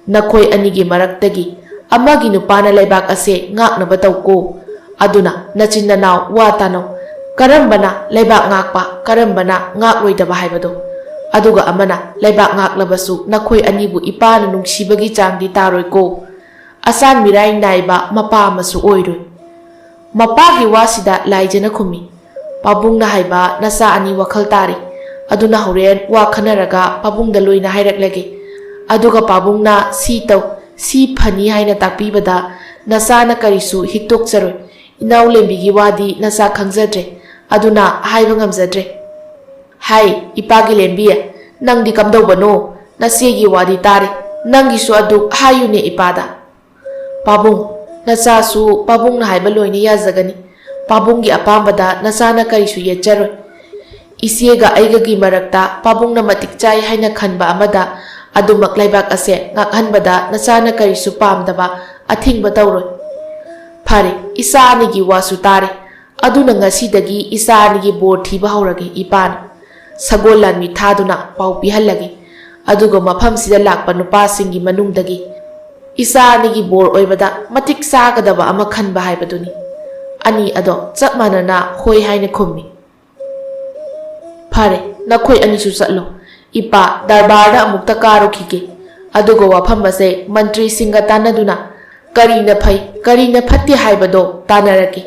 ꯅꯈꯣꯏ ꯑꯅꯤꯒꯤ ꯃꯔꯛꯇꯒꯤ ꯑꯃꯒꯤ ꯅꯨꯄꯥꯅ ꯂꯩꯕꯥꯛ ꯑꯁꯦ ꯉꯥꯛꯅꯕ ꯇꯧꯀꯣ꯫ ꯑꯗꯨꯅ ꯅꯆꯤꯟ ꯅꯅꯥꯎ ꯋꯥ ꯇꯥꯅꯧ꯫ ꯀꯔꯝꯕꯅ ꯂꯩꯕꯥꯛ ꯉꯥꯛꯄ, ꯀꯔꯝꯕꯅ ꯉꯥꯛꯂꯣꯏꯗꯕ ꯍꯥꯏꯕꯗꯣ꯫ ꯑꯗꯨꯒ ꯑꯃꯅ ꯂꯩꯕꯥꯛ ꯉꯥꯛꯂꯕꯁꯨ ꯅꯈꯣꯏ ꯑꯅꯤꯕꯨ ꯏꯄꯥꯅ ꯅꯨꯡꯁꯤꯕꯒꯤ ꯆꯥꯡꯗꯤ ꯇꯥꯔꯣꯏꯀꯣ꯫ ꯑꯁꯥꯟ ꯃꯤꯔꯥꯏ ꯅꯥꯏꯕ ꯃꯄꯥ ꯑꯃꯁꯨ ꯑꯣꯏꯔꯣꯏ꯫" ꯃꯄꯥꯒꯤ ꯋꯥꯁꯤꯗ ꯂꯥꯏꯖꯅ ꯈꯨꯝꯃꯤ, "ꯄꯥꯕꯨꯡꯅ ꯍꯥꯏꯕ ꯅꯆꯥ ꯑꯅꯤ ꯋꯥꯈꯜ ꯇꯥꯔꯦ꯫ ꯑꯗꯨꯅ ꯍꯣꯔꯦꯟ ꯋꯥ ꯈꯟꯅꯔꯒ ꯄꯥꯕꯨꯡꯗ ꯂꯣꯏꯅ ꯍꯥꯏꯔꯛꯂꯒꯦ꯫ ꯑꯗꯨꯒ ꯄꯥꯕꯨꯡꯅ ꯁꯤ ꯇꯧ, ꯁꯤ ꯐꯅꯤ ꯍꯥꯏꯅ ꯇꯥꯛꯄꯤꯕꯗ ꯅꯆꯥꯅ ꯀꯔꯤꯁꯨ ꯍꯤꯛꯇꯣꯛꯆꯔꯣꯏ꯫ ꯏꯅꯥꯎ ꯂꯦꯝꯕꯤꯒꯤ ꯋꯥꯗꯤ ꯅꯆꯥ ꯈꯪꯖꯗ꯭ꯔꯦ, ꯑꯗꯨꯅ ꯍꯥꯏꯕ ꯉꯝꯖꯗ꯭ꯔꯦ꯫ ꯍꯥꯏ, ꯏꯄꯥꯒꯤ ꯂꯦꯝꯕꯤ, ꯅꯪꯗꯤ ꯀꯝꯗꯧꯕꯅꯣ? ꯅꯆꯦꯒꯤ ꯋꯥꯗꯤ ꯇꯥꯔꯦ꯫ ꯅꯪꯒꯤꯁꯨ ꯑꯗꯨ ꯍꯥꯏꯌꯨꯅꯦ ꯏꯄꯥꯗ꯫" "ꯄꯥꯕꯨꯡ, ꯅꯆꯥꯁꯨ ꯄꯥꯕꯨꯡꯅ ꯍꯥꯏꯕ ꯂꯣꯏꯅ ꯌꯥꯖꯒꯅꯤ꯫ ꯄꯥꯕꯨꯡꯒꯤ ꯑꯄꯥꯝꯕꯗ ꯅꯆꯥꯅ ꯀꯔꯤꯁꯨ ꯌꯦꯠꯆꯔꯣꯏ꯫ ꯏꯆꯦꯒ ꯑꯩꯒꯒꯤ ꯃꯔꯛꯇ ꯄꯥꯕꯨꯡꯅ ꯃꯇꯤꯛ ꯆꯥꯏ ꯍꯥꯏꯅ ꯈꯟꯕ ꯑꯃꯗ ꯑꯗꯨꯃꯛ ꯂꯩꯕꯥꯛ ꯑꯁꯦ ꯉꯥꯛꯍꯟꯕꯗ ꯅꯆꯥꯅ ꯀꯔꯤꯁꯨ ꯄꯥꯝꯗꯕ ꯑꯊꯤꯡꯕ ꯇꯧꯔꯣꯏ꯫" "ꯐꯔꯦ, ꯏꯆꯥ ꯑꯅꯤꯒꯤ ꯋꯥꯁꯨ ꯇꯥꯔꯦ꯫ ꯑꯗꯨꯅ ꯉꯁꯤꯗꯒꯤ ꯏꯆꯥ ꯑꯅꯤꯒꯤ ꯕꯣꯔ ꯊꯤꯕ ꯍꯧꯔꯒꯦ ꯏꯄꯥꯅ꯫ ꯁꯒꯣꯜ ꯂꯥꯟꯃꯤ ꯊꯥꯗꯨꯅ ꯄꯥꯎ ꯄꯤꯍꯜꯂꯒꯦ꯫ ꯑꯗꯨꯒ ꯃꯐꯝꯁꯤꯗ ꯂꯥꯛꯄ ꯅꯨꯄꯥꯁꯤꯡꯒꯤ ꯃꯅꯨꯡꯗꯒꯤ ꯏꯆꯥ ꯑꯅꯤꯒꯤ ꯕꯣꯔ ꯑꯣꯏꯕꯗ ꯃꯇꯤꯛ ꯆꯥꯒꯗꯕ ꯑꯃ ꯈꯟꯕ ꯍꯥꯏꯕꯗꯨꯅꯤ꯫" ꯑꯅꯤ ꯑꯗꯣ ꯆꯞ ꯃꯥꯟꯅꯅ ꯍꯣꯏ ꯍꯥꯏꯅ ꯈꯨꯝꯃꯤ꯫ "ꯐꯔꯦ, ꯅꯈꯣꯏ ꯑꯅꯤꯁꯨ ꯆꯠꯂꯣ꯫ ꯏꯄꯥ ꯗꯔꯕꯥꯔꯗ ꯑꯃꯨꯛꯇ ꯀꯥꯔꯨꯈꯤꯒꯦ꯫ ꯑꯗꯨꯒ ꯋꯥꯐꯝ ꯑꯁꯦ ꯃꯟꯇ꯭ꯔꯤꯁꯤꯡꯒ ꯇꯥꯟꯅꯗꯨꯅ ꯀꯔꯤꯅ ꯐꯩ, ꯀꯔꯤꯅ ꯐꯠꯇꯦ ꯍꯥꯏꯕꯗꯣ ꯇꯥꯟꯅꯔꯛꯀꯦ꯫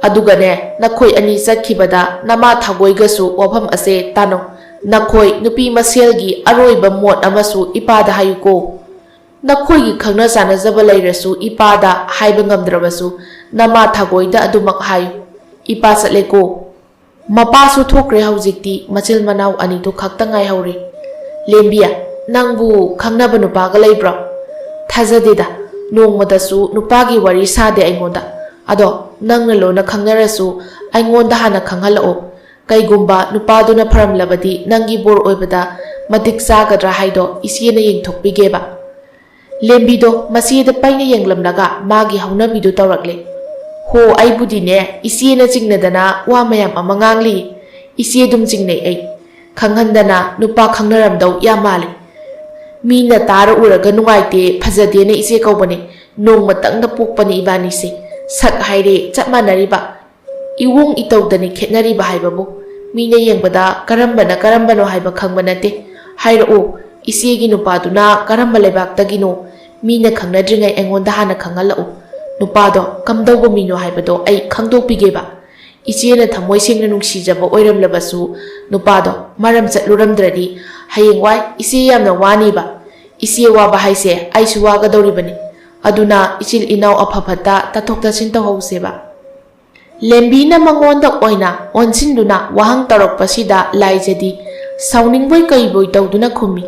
ꯑꯗꯨꯒꯅꯦ, ꯅꯈꯣꯏ ꯑꯅꯤ ꯆꯠꯈꯤꯕꯗ ꯅꯃꯥ ꯊꯥꯒꯣꯏꯒꯁꯨ ꯋꯥꯐꯝ ꯑꯁꯦ ꯇꯥꯟꯅꯧ꯫ ꯅꯈꯣꯏ ꯅꯨꯄꯤ ꯃꯁꯦꯜꯒꯤ ꯑꯔꯣꯏꯕ ꯃꯣꯠ ꯑꯃꯁꯨ ꯏꯄꯥꯗ ꯍꯥꯏꯌꯨꯀꯣ꯫ ꯅꯈꯣꯏꯒꯤ ꯈꯪꯅ ꯆꯥꯟꯅꯖꯕ ꯂꯩꯔꯁꯨ ꯏꯄꯥꯗ ꯍꯥꯏꯕ ꯉꯝꯗ꯭ꯔꯕꯁꯨ ꯅꯃꯥ ꯊꯥꯒꯣꯏꯗ ꯑꯗꯨꯃꯛ ꯍꯥꯏꯌꯨ꯫ ꯏꯄꯥ ꯆꯠꯂꯦꯀꯣ꯫" ꯃꯄꯥꯁꯨ ꯊꯣꯛꯈ꯭ꯔꯦ, ꯍꯧꯖꯤꯛꯇꯤ ꯃꯆꯤꯜ ꯃꯅꯥꯎ ꯑꯅꯤꯗꯨ ꯈꯛꯇ ꯉꯥꯏꯍꯧꯔꯦ꯫ "ꯂꯦꯝꯕꯤ, ꯅꯪꯕꯨ ꯈꯪꯅꯕ ꯅꯨꯄꯥꯒ ꯂꯩꯕ꯭ꯔꯣ?" "ꯊꯥꯖꯗꯦꯗ, ꯅꯣꯡꯃꯗꯁꯨ ꯅꯨꯄꯥꯒꯤ ꯋꯥꯔꯤ ꯁꯥꯗꯦ ꯑꯩꯉꯣꯟꯗ꯫ ꯑꯗꯣ ꯅꯪꯅ ꯂꯣꯏꯅ ꯈꯪꯅꯔꯁꯨ ꯑꯩꯉꯣꯟꯗ ꯍꯥꯟꯅ ꯈꯪꯍꯜꯂꯛꯑꯣ꯫ ꯀꯩꯒꯨꯝꯕ ꯅꯨꯄꯥꯗꯨꯅ ꯐꯔꯝꯂꯕꯗꯤ ꯅꯪꯒꯤ ꯕꯣꯔ ꯑꯣꯏꯕꯗ ꯃꯇꯤꯛ ꯆꯥꯒꯗ꯭ꯔꯥ ꯍꯥꯏꯗꯣ ꯏꯆꯦꯅ ꯌꯦꯡꯊꯣꯛꯄꯤꯒꯦꯕ꯫" ꯂꯦꯝꯕꯤꯗꯣ ꯃꯆꯦꯗ ꯄꯩꯅ ꯌꯦꯡꯂꯝꯂꯒ ꯃꯥꯒꯤ ꯍꯧꯅꯕꯤꯗꯨ ꯇꯧꯔꯛꯂꯦ꯫ "ꯍꯣ, ꯑꯩꯕꯨꯗꯤꯅꯦ, ꯏꯆꯦꯅ ꯆꯤꯡꯅꯗꯅ ꯋꯥ ꯃꯌꯥꯝ ꯑꯃ ꯉꯥꯡꯂꯤ꯫ ꯏꯆꯦ ꯑꯗꯨꯝ ꯆꯤꯡꯅꯩ ꯑꯩ꯫ ꯈꯪꯍꯟꯗꯅ ꯅꯨꯄꯥ ꯈꯪꯅꯔꯝꯗꯧ ꯌꯥꯝ ꯃꯥꯜꯂꯤ꯫ ꯃꯤꯅ ꯇꯥꯔ ꯎꯔꯒ ꯅꯨꯡꯉꯥꯏꯇꯦ, ꯐꯖꯗꯦꯅ ꯏꯆꯦ ꯀꯧꯕꯅꯦ꯫ ꯅꯣꯡꯃꯇꯪꯗ ꯄꯣꯛꯄꯅꯤ ꯏꯕꯥꯅꯤꯁꯦ꯫ ꯁꯛ ꯍꯥꯏꯔꯦ ꯆꯞ ꯃꯥꯟꯅꯔꯤꯕ꯫ ꯏꯋꯣꯡ ꯏꯇꯧꯗꯅꯤ ꯈꯦꯠꯅꯔꯤꯕ ꯍꯥꯏꯕꯕꯨ꯫ ꯃꯤꯅ ꯌꯦꯡꯕꯗ ꯀꯔꯝꯕꯅ ꯀꯔꯝꯕꯅꯣ ꯍꯥꯏꯕ ꯈꯪꯕ ꯅꯠꯇꯦ꯫ ꯍꯥꯏꯔꯛꯑꯣ, ꯏꯆꯦꯒꯤ ꯅꯨꯄꯥꯗꯨꯅ ꯀꯔꯝꯕ ꯂꯩꯕꯥꯛꯇꯒꯤꯅꯣ? ꯃꯤꯅ ꯈꯪꯅꯗ꯭ꯔꯤꯉꯩ ꯑꯩꯉꯣꯟꯗ ꯍꯥꯟꯅ ꯈꯪꯍꯜꯂꯛꯎ꯫ ꯅꯨꯄꯥꯗꯣ ꯀꯝꯗꯧꯕ ꯃꯤꯅꯣ ꯍꯥꯏꯕꯗꯣ ꯑꯩ ꯈꯪꯗꯣꯛꯄꯤꯒꯦꯕ꯫ ꯏꯆꯦꯅ ꯊꯃꯣꯏ ꯁꯦꯡꯅ ꯅꯨꯡꯁꯤꯖꯕ ꯑꯣꯏꯔꯝꯂꯕꯁꯨ ꯅꯨꯄꯥꯗꯣ ꯃꯔꯝ ꯆꯠꯂꯨꯔꯝꯗ꯭ꯔꯗꯤ ꯍꯌꯦꯡꯋꯥꯏ ꯏꯆꯦ ꯌꯥꯝꯅ ꯋꯥꯅꯤꯕ꯫ ꯏꯆꯦ ꯋꯥꯕ ꯍꯥꯏꯁꯦ ꯑꯩꯁꯨ ꯋꯥꯒꯗꯧꯔꯤꯕꯅꯤ꯫ ꯑꯗꯨꯅ ꯏꯆꯤꯜ ꯏꯅꯥꯎ ꯑꯐ ꯐꯠꯇ ꯇꯥꯊꯣꯛ ꯇꯥꯁꯤꯟ ꯇꯧꯍꯧꯁꯦꯕ꯫" ꯂꯦꯝꯕꯤꯅ ꯃꯉꯣꯟꯗ ꯑꯣꯏꯅ ꯑꯣꯟꯁꯤꯟꯗꯨꯅ ꯋꯥꯍꯪ ꯇꯧꯔꯛꯄꯁꯤꯗ ꯂꯥꯏꯖꯗꯤ ꯁꯥꯎꯅꯤꯡꯕꯣꯏ ꯀꯩꯕꯣꯏ ꯇꯧꯗꯨꯅ ꯈꯨꯝꯃꯤ,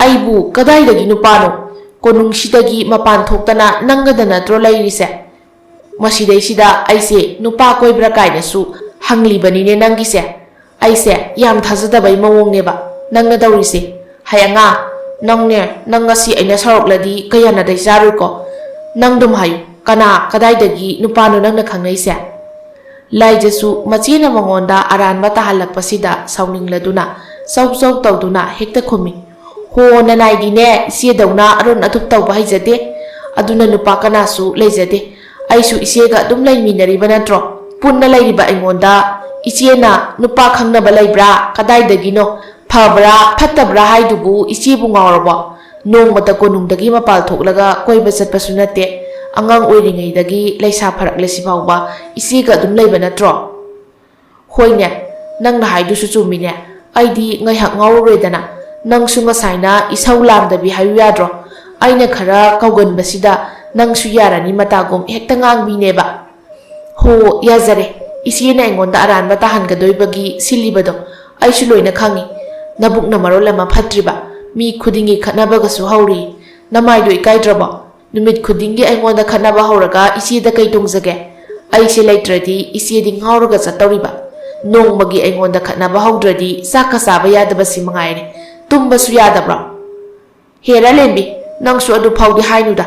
"ꯑꯩꯕꯨ ꯀꯗꯥꯏꯗꯒꯤ ꯅꯨꯄꯥꯅꯣ? ꯀꯣꯅꯨꯡꯁꯤꯗꯒꯤ ꯃꯄꯥꯟ ꯊꯣꯛꯇꯅ ꯅꯪꯒꯗ ꯅꯠꯇ꯭ꯔꯣ ꯂꯩꯔꯤꯁꯦ? ꯃꯁꯤꯗꯩꯁꯤꯗ ꯑꯩꯁꯦ ꯅꯨꯄꯥ ꯀꯣꯏꯕ꯭ꯔꯥ ꯀꯥꯏꯅꯁꯨ ꯍꯪꯂꯤꯕꯅꯤꯅꯦ ꯅꯪꯒꯤꯁꯦ꯫ ꯑꯩꯁꯦ ꯌꯥꯝ ꯊꯥꯖꯗꯕꯩ ꯃꯑꯣꯡꯅꯦꯕ ꯅꯪꯅ ꯇꯧꯔꯤꯁꯦ꯫ ꯍꯩ ꯑꯉꯥꯡ, ꯅꯪꯅꯦ, ꯅꯪ ꯉꯁꯤ ꯑꯩꯅ ꯁꯥꯎꯔꯛꯂꯗꯤ ꯀꯌꯥ ꯅꯥꯗꯩ ꯆꯥꯔꯣꯏꯀꯣ꯫ ꯅꯪ ꯑꯗꯨꯝ ꯍꯥꯏꯌꯨ, ꯀꯅꯥ ꯀꯗꯥꯏꯗꯒꯤ ꯅꯨꯄꯥꯅꯣ ꯅꯪꯅ ꯈꯪꯅꯩꯁꯦ?" ꯂꯥꯏꯖꯁꯨ ꯃꯆꯦꯅ ꯃꯉꯣꯟꯗ ꯑꯔꯥꯟꯕ ꯇꯥꯍꯜꯂꯛꯄꯁꯤꯗ ꯁꯥꯎꯅꯤꯡꯂꯗꯨꯅ ꯆꯧ ꯆꯧ ꯇꯧꯗꯨꯅ ꯍꯦꯛꯇ ꯈꯨꯝꯃꯤ, "ꯍꯣ, ꯅꯅꯥꯏꯗꯤꯅꯦ ꯏꯆꯦꯗꯧꯅ ꯑꯔꯣꯟ ꯑꯊꯨꯞ ꯇꯧꯕ ꯍꯩꯖꯗꯦ꯫ ꯑꯗꯨꯅ ꯅꯨꯄꯥ ꯀꯅꯥꯁꯨ ꯂꯩꯖꯗꯦ꯫ ꯑꯩꯁꯨ ꯏꯆꯦꯒ ꯑꯗꯨꯝ ꯂꯩꯃꯤꯟꯅꯔꯤꯕ ꯅꯠꯇ꯭ꯔꯣ? ꯄꯨꯟꯅ ꯂꯩꯔꯤꯕ ꯑꯩꯉꯣꯟꯗ ꯏꯆꯦꯅ ꯅꯨꯄꯥ ꯈꯪꯅꯕ ꯂꯩꯕ꯭ꯔꯥ, ꯀꯗꯥꯏꯗꯒꯤꯅꯣ, ꯐꯕ꯭ꯔꯥ ꯐꯠꯇꯕ꯭ꯔꯥ ꯍꯥꯏꯗꯨꯕꯨ ꯏꯆꯦꯕꯨ ꯉꯥꯎꯔꯕꯣ? ꯅꯣꯡꯃꯇ ꯀꯣꯅꯨꯡꯗꯒꯤ ꯃꯄꯥꯜ ꯊꯣꯛꯂꯒ ꯀꯣꯏꯕ ꯆꯠꯄꯁꯨ ꯅꯠꯇꯦ꯫ ꯑꯉꯥꯡ ꯑꯣꯏꯔꯤꯉꯩꯗꯒꯤ ꯂꯩꯁꯥ ꯐꯔꯛꯂꯁꯤ ꯐꯥꯎꯕ ꯏꯆꯦꯒ ꯑꯗꯨꯝ ꯂꯩꯕ ꯅꯠꯇ꯭ꯔꯣ?" "ꯍꯣꯏꯅꯦ, ꯅꯪꯅ ꯍꯥꯏꯗꯨꯁꯨ ꯆꯨꯝꯃꯤꯅꯦ꯫ ꯑꯩꯗꯤ ꯉꯥꯏꯍꯥꯛ ꯉꯥꯎꯔꯨꯔꯦꯗꯅ꯫ ꯅꯪꯁꯨ ꯉꯁꯥꯏꯅ ꯏꯁꯧ ꯂꯥꯡꯗꯕꯤ ꯍꯥꯏꯌꯨ ꯌꯥꯗ꯭ꯔꯣ? ꯑꯩꯅ ꯈꯔ ꯀꯧꯒꯟꯕꯁꯤꯗ ꯅꯪꯁꯨ ꯌꯥꯔꯅꯤ ꯃꯇꯥꯒꯨꯝ ꯍꯦꯛꯇ ꯉꯥꯡꯕꯤꯅꯦꯕ꯫" "ꯍꯣ, ꯌꯥꯖꯔꯦ꯫ ꯏꯆꯦꯅ ꯑꯩꯉꯣꯟꯗ ꯑꯔꯥꯟꯕ ꯇꯥꯍꯟꯒꯗꯣꯏꯕꯒꯤ ꯁꯤꯜꯂꯤꯕꯗꯣ ꯑꯩꯁꯨ ꯂꯣꯏꯅ ꯈꯪꯏ꯫ ꯅꯕꯨꯛꯅ ꯃꯔꯣꯜ ꯑꯃ ꯐꯠꯇ꯭ꯔꯤꯕ, ꯃꯤ ꯈꯨꯗꯤꯡꯒꯤ ꯈꯠꯅꯕꯒꯁꯨ ꯍꯧꯔꯤ꯫ ꯅꯃꯥꯏꯗꯣ ꯏꯀꯥꯏꯗ꯭ꯔꯕꯣ? ꯅꯨꯃꯤꯠ ꯈꯨꯗꯤꯡꯒꯤ ꯑꯩꯉꯣꯟꯗ ꯈꯠꯅꯕ ꯍꯧꯔꯒ ꯏꯆꯦꯗ ꯀꯩ ꯇꯣꯡꯖꯒꯦ? ꯑꯩꯁꯦ ꯂꯩꯇ꯭ꯔꯗꯤ ꯏꯆꯦꯗꯤ ꯉꯥꯎꯔꯒ ꯆꯠꯇꯧꯔꯤꯕ꯫ ꯅꯣꯡꯃꯒꯤ ꯑꯩꯉꯣꯟꯗ ꯈꯠꯅꯕ ꯍꯧꯗ꯭ꯔꯗꯤ ꯆꯥꯛꯀ ꯆꯥꯕ ꯌꯥꯗꯕꯁꯤ ꯃꯉꯥꯏꯔꯦ꯫ ꯇꯨꯝꯕꯁꯨ ꯌꯥꯗꯕ꯭ꯔꯣ? ꯍꯦꯔꯥ ꯂꯦꯝꯕꯤ, ꯅꯪꯁꯨ ꯑꯗꯨ ꯐꯥꯎꯗꯤ ꯍꯥꯏꯅꯨꯗ꯫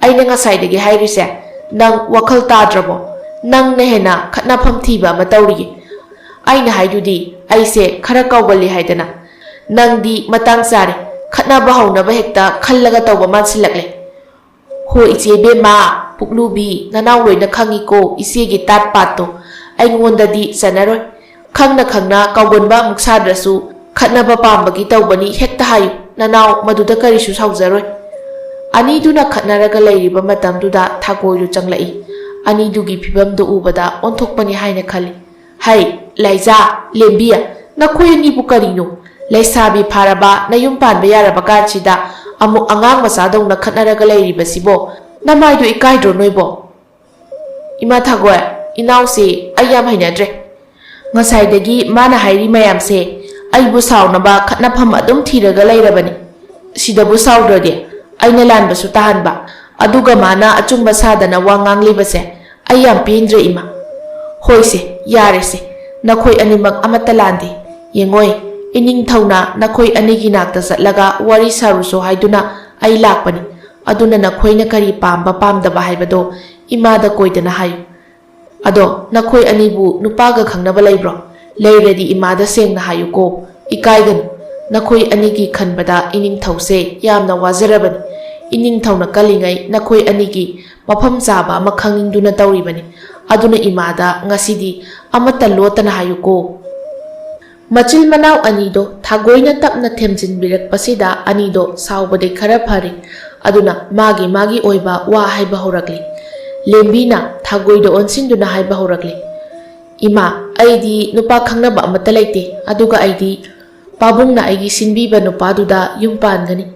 ꯑꯩꯅ ꯉꯁꯥꯏꯗꯒꯤ ꯍꯥꯏꯔꯤꯁꯦ ꯅꯪ ꯋꯥꯈꯜ ꯇꯥꯗ꯭ꯔꯕꯣ? ꯅꯪꯅ ꯍꯦꯟꯅ ꯈꯠꯅꯐꯝ ꯊꯤꯕ ꯑꯃ ꯇꯧꯔꯤꯌꯦ꯫ ꯑꯩꯅ ꯍꯥꯏꯗꯨꯗꯤ ꯑꯩꯁꯦ ꯈꯔ ꯀꯥꯎꯒꯜꯂꯤ ꯍꯥꯏꯗꯅ꯫ ꯅꯪꯗꯤ ꯃꯇꯥꯡ ꯆꯥꯔꯦ, ꯈꯠꯅꯕ ꯍꯧꯅꯕ ꯍꯦꯛꯇ ꯈꯜꯂꯒ ꯇꯧꯕ ꯃꯥꯟꯁꯤꯜꯂꯛꯂꯦ꯫ ꯍꯣ ꯏꯆꯦ ꯏꯕꯦꯝꯃ, ꯄꯨꯛꯂꯨꯕꯤ, ꯅꯅꯥꯎ ꯂꯣꯏꯅ ꯈꯪꯉꯤꯀꯣ ꯏꯆꯦꯒꯤ ꯇꯥꯠ ꯄꯥꯠꯇꯣ꯫ ꯑꯩꯉꯣꯟꯗꯗꯤ ꯆꯟꯅꯔꯣꯏ꯫ ꯈꯪꯅ ꯈꯪꯅ ꯀꯥꯎꯒꯟꯕ ꯑꯃꯨꯛ ꯁꯥꯗ꯭ꯔꯁꯨ ꯈꯠꯅꯕ ꯄꯥꯝꯕꯒꯤ ꯇꯧꯕꯅꯤ ꯍꯦꯛꯇ ꯍꯥꯏꯌꯨ꯫ ꯅꯅꯥꯎ ꯃꯗꯨꯗ ꯀꯔꯤꯁꯨ ꯁꯥꯎꯖꯔꯣꯏ꯫ ꯑꯅꯤꯗꯨꯅ ꯈꯠꯅꯔꯒ ꯂꯩꯔꯤꯕ ꯃꯇꯝꯗꯨꯗ ꯊꯥꯒꯣꯏꯗꯨ ꯆꯪꯂꯛꯏ꯫ ꯑꯅꯤꯗꯨꯒꯤ ꯐꯤꯕꯝꯗꯨ ꯎꯕꯗ ꯑꯣꯟꯊꯣꯛꯄꯅꯤ ꯍꯥꯏꯅ ꯈꯜꯂꯤ꯫ ꯍꯩ, ꯂꯥꯏꯖꯥ, ꯂꯦꯝꯕꯤ, ꯅꯈꯣꯏ ꯑꯅꯤꯕꯨ ꯀꯔꯤꯅꯣ? ꯂꯩꯁꯥꯕꯤ ꯐꯥꯔꯕ, ꯅꯌꯨꯝ ꯄꯥꯟꯕ ꯌꯥꯔꯕ ꯀꯥꯟꯁꯤꯗ ꯑꯃꯨꯛ ꯑꯉꯥꯡ ꯃꯆꯥꯗꯧꯅ ꯈꯠꯅꯔꯒ ꯂꯩꯔꯤꯕꯁꯤꯕꯣ? ꯅꯃꯥꯏꯗꯣ ꯏꯀꯥꯏꯗ꯭ꯔꯣ ꯅꯣꯏꯕꯣ? ꯏꯃꯥ ꯊꯥꯒꯣꯏ, ꯏꯅꯥꯎꯁꯦ ꯑꯩ ꯌꯥꯝ ꯍꯩꯅꯗ꯭ꯔꯦ꯫ ꯉꯁꯥꯏꯗꯒꯤ ꯃꯥꯅ ꯍꯥꯏꯔꯤ ꯃꯌꯥꯝꯁꯦ ꯑꯩꯕꯨ ꯁꯥꯎꯅꯕ ꯈꯠꯅꯐꯝ ꯑꯗꯨꯝ ꯊꯤꯔꯒ ꯂꯩꯔꯕꯅꯤ꯫ ꯁꯤꯗꯕꯨ ꯁꯥꯎꯗ꯭ꯔꯗꯤ ꯑꯩꯅ ꯂꯥꯟꯕꯁꯨ ꯇꯥꯍꯟꯕ, ꯑꯗꯨꯒ ꯃꯥꯅ ꯑꯆꯨꯝꯕ ꯁꯥꯗꯅ ꯋꯥ ꯉꯥꯡꯂꯤꯕꯁꯦ ꯑꯩ ꯌꯥꯝ ꯄꯦꯟꯗ꯭ꯔꯦ ꯏꯃꯥ꯫ ꯍꯣꯏꯁꯦ, ꯌꯥꯔꯦꯁꯦ, ꯅꯈꯣꯏ ꯑꯅꯤꯃꯛ ꯑꯃꯠꯇ ꯂꯥꯟꯗꯦ꯫ ꯌꯦꯡꯉꯣꯏ, ꯏꯅꯤꯡꯊꯧꯅ ꯅꯈꯣꯏ ꯑꯅꯤꯒꯤ ꯅꯥꯛꯇ ꯆꯠꯂꯒ ꯋꯥꯔꯤ ꯁꯥꯔꯨꯁꯣ ꯍꯥꯏꯗꯨꯅ ꯑꯩ ꯂꯥꯛꯄꯅꯤ꯫ ꯑꯗꯨꯅ ꯅꯈꯣꯏꯅ ꯀꯔꯤ ꯄꯥꯝꯕ ꯄꯥꯝꯗꯕ ꯍꯥꯏꯕꯗꯣ ꯏꯃꯥꯗ ꯀꯣꯏꯗꯅ ꯍꯥꯏꯌꯨ꯫ ꯑꯗꯣ ꯅꯈꯣꯏ ꯑꯅꯤꯕꯨ ꯅꯨꯄꯥꯒ ꯈꯪꯅꯕ ꯂꯩꯕ꯭ꯔꯣ? ꯂꯩꯔꯗꯤ ꯏꯃꯥꯗ ꯁꯦꯡꯅ ꯍꯥꯏꯌꯨꯀꯣ꯫ ꯏꯀꯥꯏꯒꯅꯨ꯫ ꯅꯈꯣꯏ ꯑꯅꯤꯒꯤ ꯈꯟꯕꯗ ꯏꯅꯤꯡꯊꯧꯁꯦ ꯌꯥꯝꯅ ꯋꯥꯖꯔꯕꯅꯤ꯫ ꯏꯅꯤꯡꯊꯧꯅ ꯀꯜꯂꯤꯉꯩ ꯅꯈꯣꯏ ꯑꯅꯤꯒꯤ ꯃꯐꯝ ꯆꯥꯕ ꯑꯃ ꯈꯪꯅꯤꯡꯗꯨꯅ ꯇꯧꯔꯤꯕꯅꯤ꯫ ꯑꯗꯨꯅ ꯏꯃꯥꯗ ꯉꯁꯤꯗꯤ ꯑꯃꯠꯇ ꯂꯣꯠꯇꯅ ꯍꯥꯏꯌꯨꯀꯣ꯫ ꯃꯆꯤꯜ ꯃꯅꯥꯎ ꯑꯅꯤꯗꯣ ꯊꯥꯒꯣꯏꯅ ꯇꯞꯅ ꯊꯦꯝꯖꯤꯟꯕꯤꯔꯛꯄꯁꯤꯗ ꯑꯅꯤꯗꯣ ꯁꯥꯎꯕꯗꯤ ꯈꯔ ꯐꯔꯦ꯫ ꯑꯗꯨꯅ ꯃꯥꯒꯤ ꯃꯥꯒꯤ ꯑꯣꯏꯕ ꯋꯥ ꯍꯥꯏꯕ ꯍꯧꯔꯛꯂꯤ꯫ ꯂꯦꯝꯕꯤꯅ ꯊꯥꯒꯣꯏꯗ ꯑꯣꯟꯁꯤꯟꯗꯨꯅ ꯍꯥꯏꯕ ꯍꯧꯔꯛꯂꯤ, "ꯏꯃꯥ, ꯑꯩꯗꯤ ꯅꯨꯄꯥ ꯈꯪꯅꯕ ꯑꯃꯠꯇ ꯂꯩꯇꯦ, ꯑꯗꯨꯒ ꯑꯩꯗꯤ ꯄꯥꯕꯨꯡꯅ ꯑꯩꯒꯤ ꯁꯤꯟꯕꯤꯕ ꯅꯨꯄꯥꯗꯨꯗ ꯌꯨꯝ ꯄꯥꯟꯒꯅꯤ꯫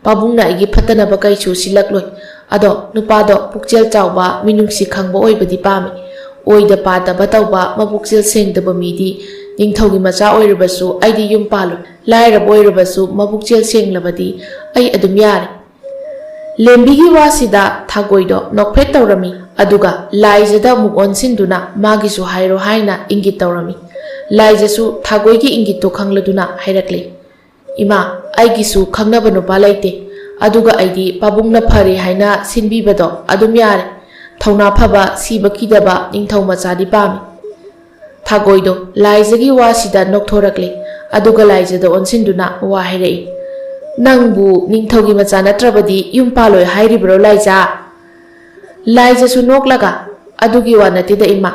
ꯄꯥꯕꯨꯡꯅ ꯑꯩꯒꯤ ꯐꯠꯇꯅꯕ ꯀꯩꯁꯨ ꯁꯤꯜꯂꯛꯂꯣꯏ꯫ ꯑꯗꯣ ꯅꯨꯄꯥꯗꯣ ꯄꯨꯛꯆꯦꯜ ꯆꯥꯎꯕ, ꯃꯤꯅꯨꯡꯁꯤ ꯈꯪꯕ ꯑꯣꯏꯕꯗꯤ ꯄꯥꯝꯃꯤ꯫ ꯑꯣꯏꯗ ꯄꯥꯗꯕ ꯇꯧꯕ, ꯃꯕꯨꯛꯆꯦꯜ ꯁꯦꯡꯗꯕ ꯃꯤꯗꯤ ꯅꯤꯡꯊꯧꯒꯤ ꯃꯆꯥ ꯑꯣꯏꯔꯕꯁꯨ ꯑꯩꯗꯤ ꯌꯨꯝ ꯄꯥꯜꯂꯣꯏ꯫ ꯂꯥꯏꯔꯕ ꯑꯣꯏꯔꯕꯁꯨ ꯃꯕꯨꯛꯆꯦꯜ ꯁꯦꯡꯂꯕꯗꯤ ꯑꯩ ꯑꯗꯨꯝ ꯌꯥꯔꯦ꯫ ꯂꯦꯝꯕꯤꯒꯤ ꯋꯥꯁꯤꯗ ꯊꯥꯒꯣꯏꯗꯣ ꯅꯣꯛꯐꯦꯠ ꯇꯧꯔꯝꯃꯤ, ꯑꯗꯨꯒ ꯂꯥꯏꯖꯗ ꯑꯃꯨꯛ ꯑꯣꯟꯁꯤꯟꯗꯨꯅ ꯃꯥꯒꯤꯁꯨ ꯍꯥꯏꯔꯣ ꯍꯥꯏꯅ ꯏꯪꯒꯤꯠ ꯇꯧꯔꯝꯃꯤ꯫ ꯂꯥꯏꯖꯁꯨ ꯊꯥꯒꯣꯏꯒꯤ ꯏꯪꯒꯤꯠꯇꯣ ꯈꯪꯂꯗꯨꯅ ꯍꯥꯏꯔꯛꯂꯦ, "ꯏꯃꯥ, ꯑꯩꯒꯤꯁꯨ ꯈꯪꯅꯕ ꯅꯨꯄꯥ ꯂꯩꯇꯦ, ꯑꯗꯨꯒ ꯑꯩꯗꯤ ꯄꯥꯕꯨꯡꯅ ꯐꯔꯦ ꯍꯥꯏꯅ ꯁꯤꯟꯕꯤꯕꯗꯣ ꯑꯗꯨꯝ ꯌꯥꯔꯦ꯫ ꯊꯧꯅꯥ ꯐꯕ, ꯁꯤꯕ ꯀꯤꯗꯕ ꯅꯤꯡꯊꯧ ꯃꯆꯥꯗꯤ ꯄꯥꯝꯃꯤ꯫" ꯊꯥꯒꯣꯏꯗꯣ ꯂꯥꯏꯖꯒꯤ ꯋꯥꯁꯤꯗ ꯅꯣꯛꯊꯣꯔꯛꯂꯦ, ꯑꯗꯨꯒ ꯂꯥꯏꯖꯗ ꯑꯣꯟꯁꯤꯟꯗꯨꯅ ꯋꯥ ꯍꯥꯏꯔꯛꯏ, "ꯅꯪꯕꯨ ꯅꯤꯡꯊꯧꯒꯤ ꯃꯆꯥ ꯅꯠꯇ꯭ꯔꯕꯗꯤ ꯌꯨꯝ ꯄꯥꯜꯂꯣꯏ ꯍꯥꯏꯔꯤꯕ꯭ꯔꯣ ꯂꯥꯏꯖꯥ?" ꯂꯥꯏꯖꯁꯨ ꯅꯣꯛꯂꯒ, "ꯑꯗꯨꯒꯤ ꯋꯥ ꯅꯠꯇꯦꯗ ꯏꯃꯥ,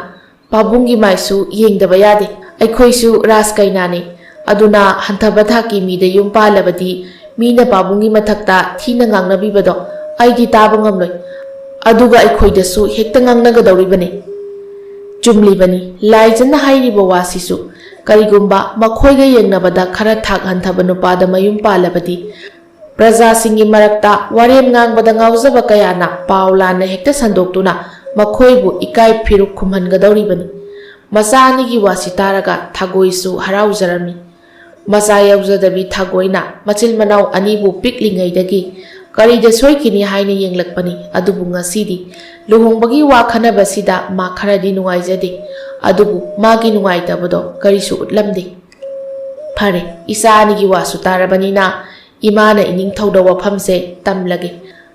ꯄꯥꯕꯨꯡꯒꯤ ꯃꯥꯏꯁꯨ ꯌꯦꯡꯗꯕ ꯌꯥꯗꯦ꯫ ꯑꯩꯈꯣꯏꯁꯨ ꯔꯥꯖ ꯀꯩꯅꯥꯅꯤ, ꯑꯗꯨꯅ ꯍꯟꯊꯕ ꯊꯥꯛꯀꯤ ꯃꯤꯗ ꯌꯨꯝ ꯄꯥꯜꯂꯕꯗꯤ ꯃꯤꯅ ꯄꯥꯕꯨꯡꯒꯤ ꯃꯊꯛꯇ ꯊꯤꯅ ꯉꯥꯡꯅꯕꯤꯕꯗꯣ ꯑꯩꯗꯤ ꯇꯥꯕ ꯉꯝꯂꯣꯏ꯫ ꯑꯗꯨꯒ ꯑꯩꯈꯣꯏꯗꯁꯨ ꯍꯦꯛꯇ ꯉꯥꯡꯅꯒꯗꯧꯔꯤꯕꯅꯤ꯫" ꯆꯨꯝꯂꯤꯕꯅꯤ, ꯂꯥꯏꯖꯅ ꯍꯥꯏꯔꯤꯕ ꯋꯥꯁꯤꯁꯨ꯫ ꯀꯔꯤꯒꯨꯝꯕ ꯃꯈꯣꯏꯒ ꯌꯦꯡꯅꯕꯗ ꯈꯔ ꯊꯥꯛ ꯍꯟꯊꯕ ꯅꯨꯄꯥꯗ ꯃꯌꯨꯝ ꯄꯥꯜꯂꯕꯗꯤ ꯄ꯭ꯔꯖꯥꯁꯤꯡꯒꯤ ꯃꯔꯛꯇ ꯋꯥꯔꯦꯝ ꯉꯥꯡꯕꯗ ꯉꯥꯎꯖꯕ ꯀꯌꯥꯅ ꯄꯥꯎ ꯂꯥꯟꯅ ꯍꯦꯛꯇ ꯁꯟꯗꯣꯛꯇꯨꯅ ꯃꯈꯣꯏꯕꯨ ꯏꯀꯥꯏ ꯐꯤꯔꯨꯛ ꯈꯨꯝꯍꯟꯒꯗꯧꯔꯤꯕꯅꯤ꯫ ꯃꯆꯥ ꯑꯅꯤꯒꯤ ꯋꯥꯁꯤ ꯇꯥꯔꯒ ꯊꯥꯒꯣꯏꯁꯨ ꯍꯔꯥꯎꯖꯔꯝꯃꯤ꯫ ꯃꯆꯥ ꯌꯥꯎꯖꯗꯕꯤ ꯊꯥꯒꯣꯏꯅ ꯃꯆꯤꯟ ꯃꯅꯥꯎ ꯑꯅꯤꯕꯨ ꯄꯤꯛꯂꯤꯉꯩꯗꯒꯤ ꯀꯔꯤꯗ ꯁꯣꯏꯈꯤꯅꯤ ꯍꯥꯏꯅ ꯌꯦꯡꯂꯛꯄꯅꯤ, ꯑꯗꯨꯕꯨ ꯉꯁꯤꯗꯤ ꯂꯨꯍꯣꯡꯕꯒꯤ ꯋꯥ ꯈꯟꯅꯕꯁꯤꯗ ꯃꯥ ꯈꯔꯗꯤ ꯅꯨꯡꯉꯥꯏꯖꯗꯦ꯫ ꯑꯗꯨꯕꯨ ꯃꯥꯒꯤ ꯅꯨꯡꯉꯥꯏꯇꯕꯗꯣ ꯀꯔꯤꯁꯨ ꯎꯠꯂꯝꯗꯦ꯫ "ꯐꯔꯦ, ꯏꯆꯥ ꯑꯅꯤꯒꯤ ꯋꯥꯁꯨ ꯇꯥꯔꯕꯅꯤꯅ ꯏꯃꯥꯅ ꯏꯅꯤꯡꯊꯧꯗ ꯋꯥꯐꯝꯁꯦ ꯇꯝꯂꯒꯦ꯫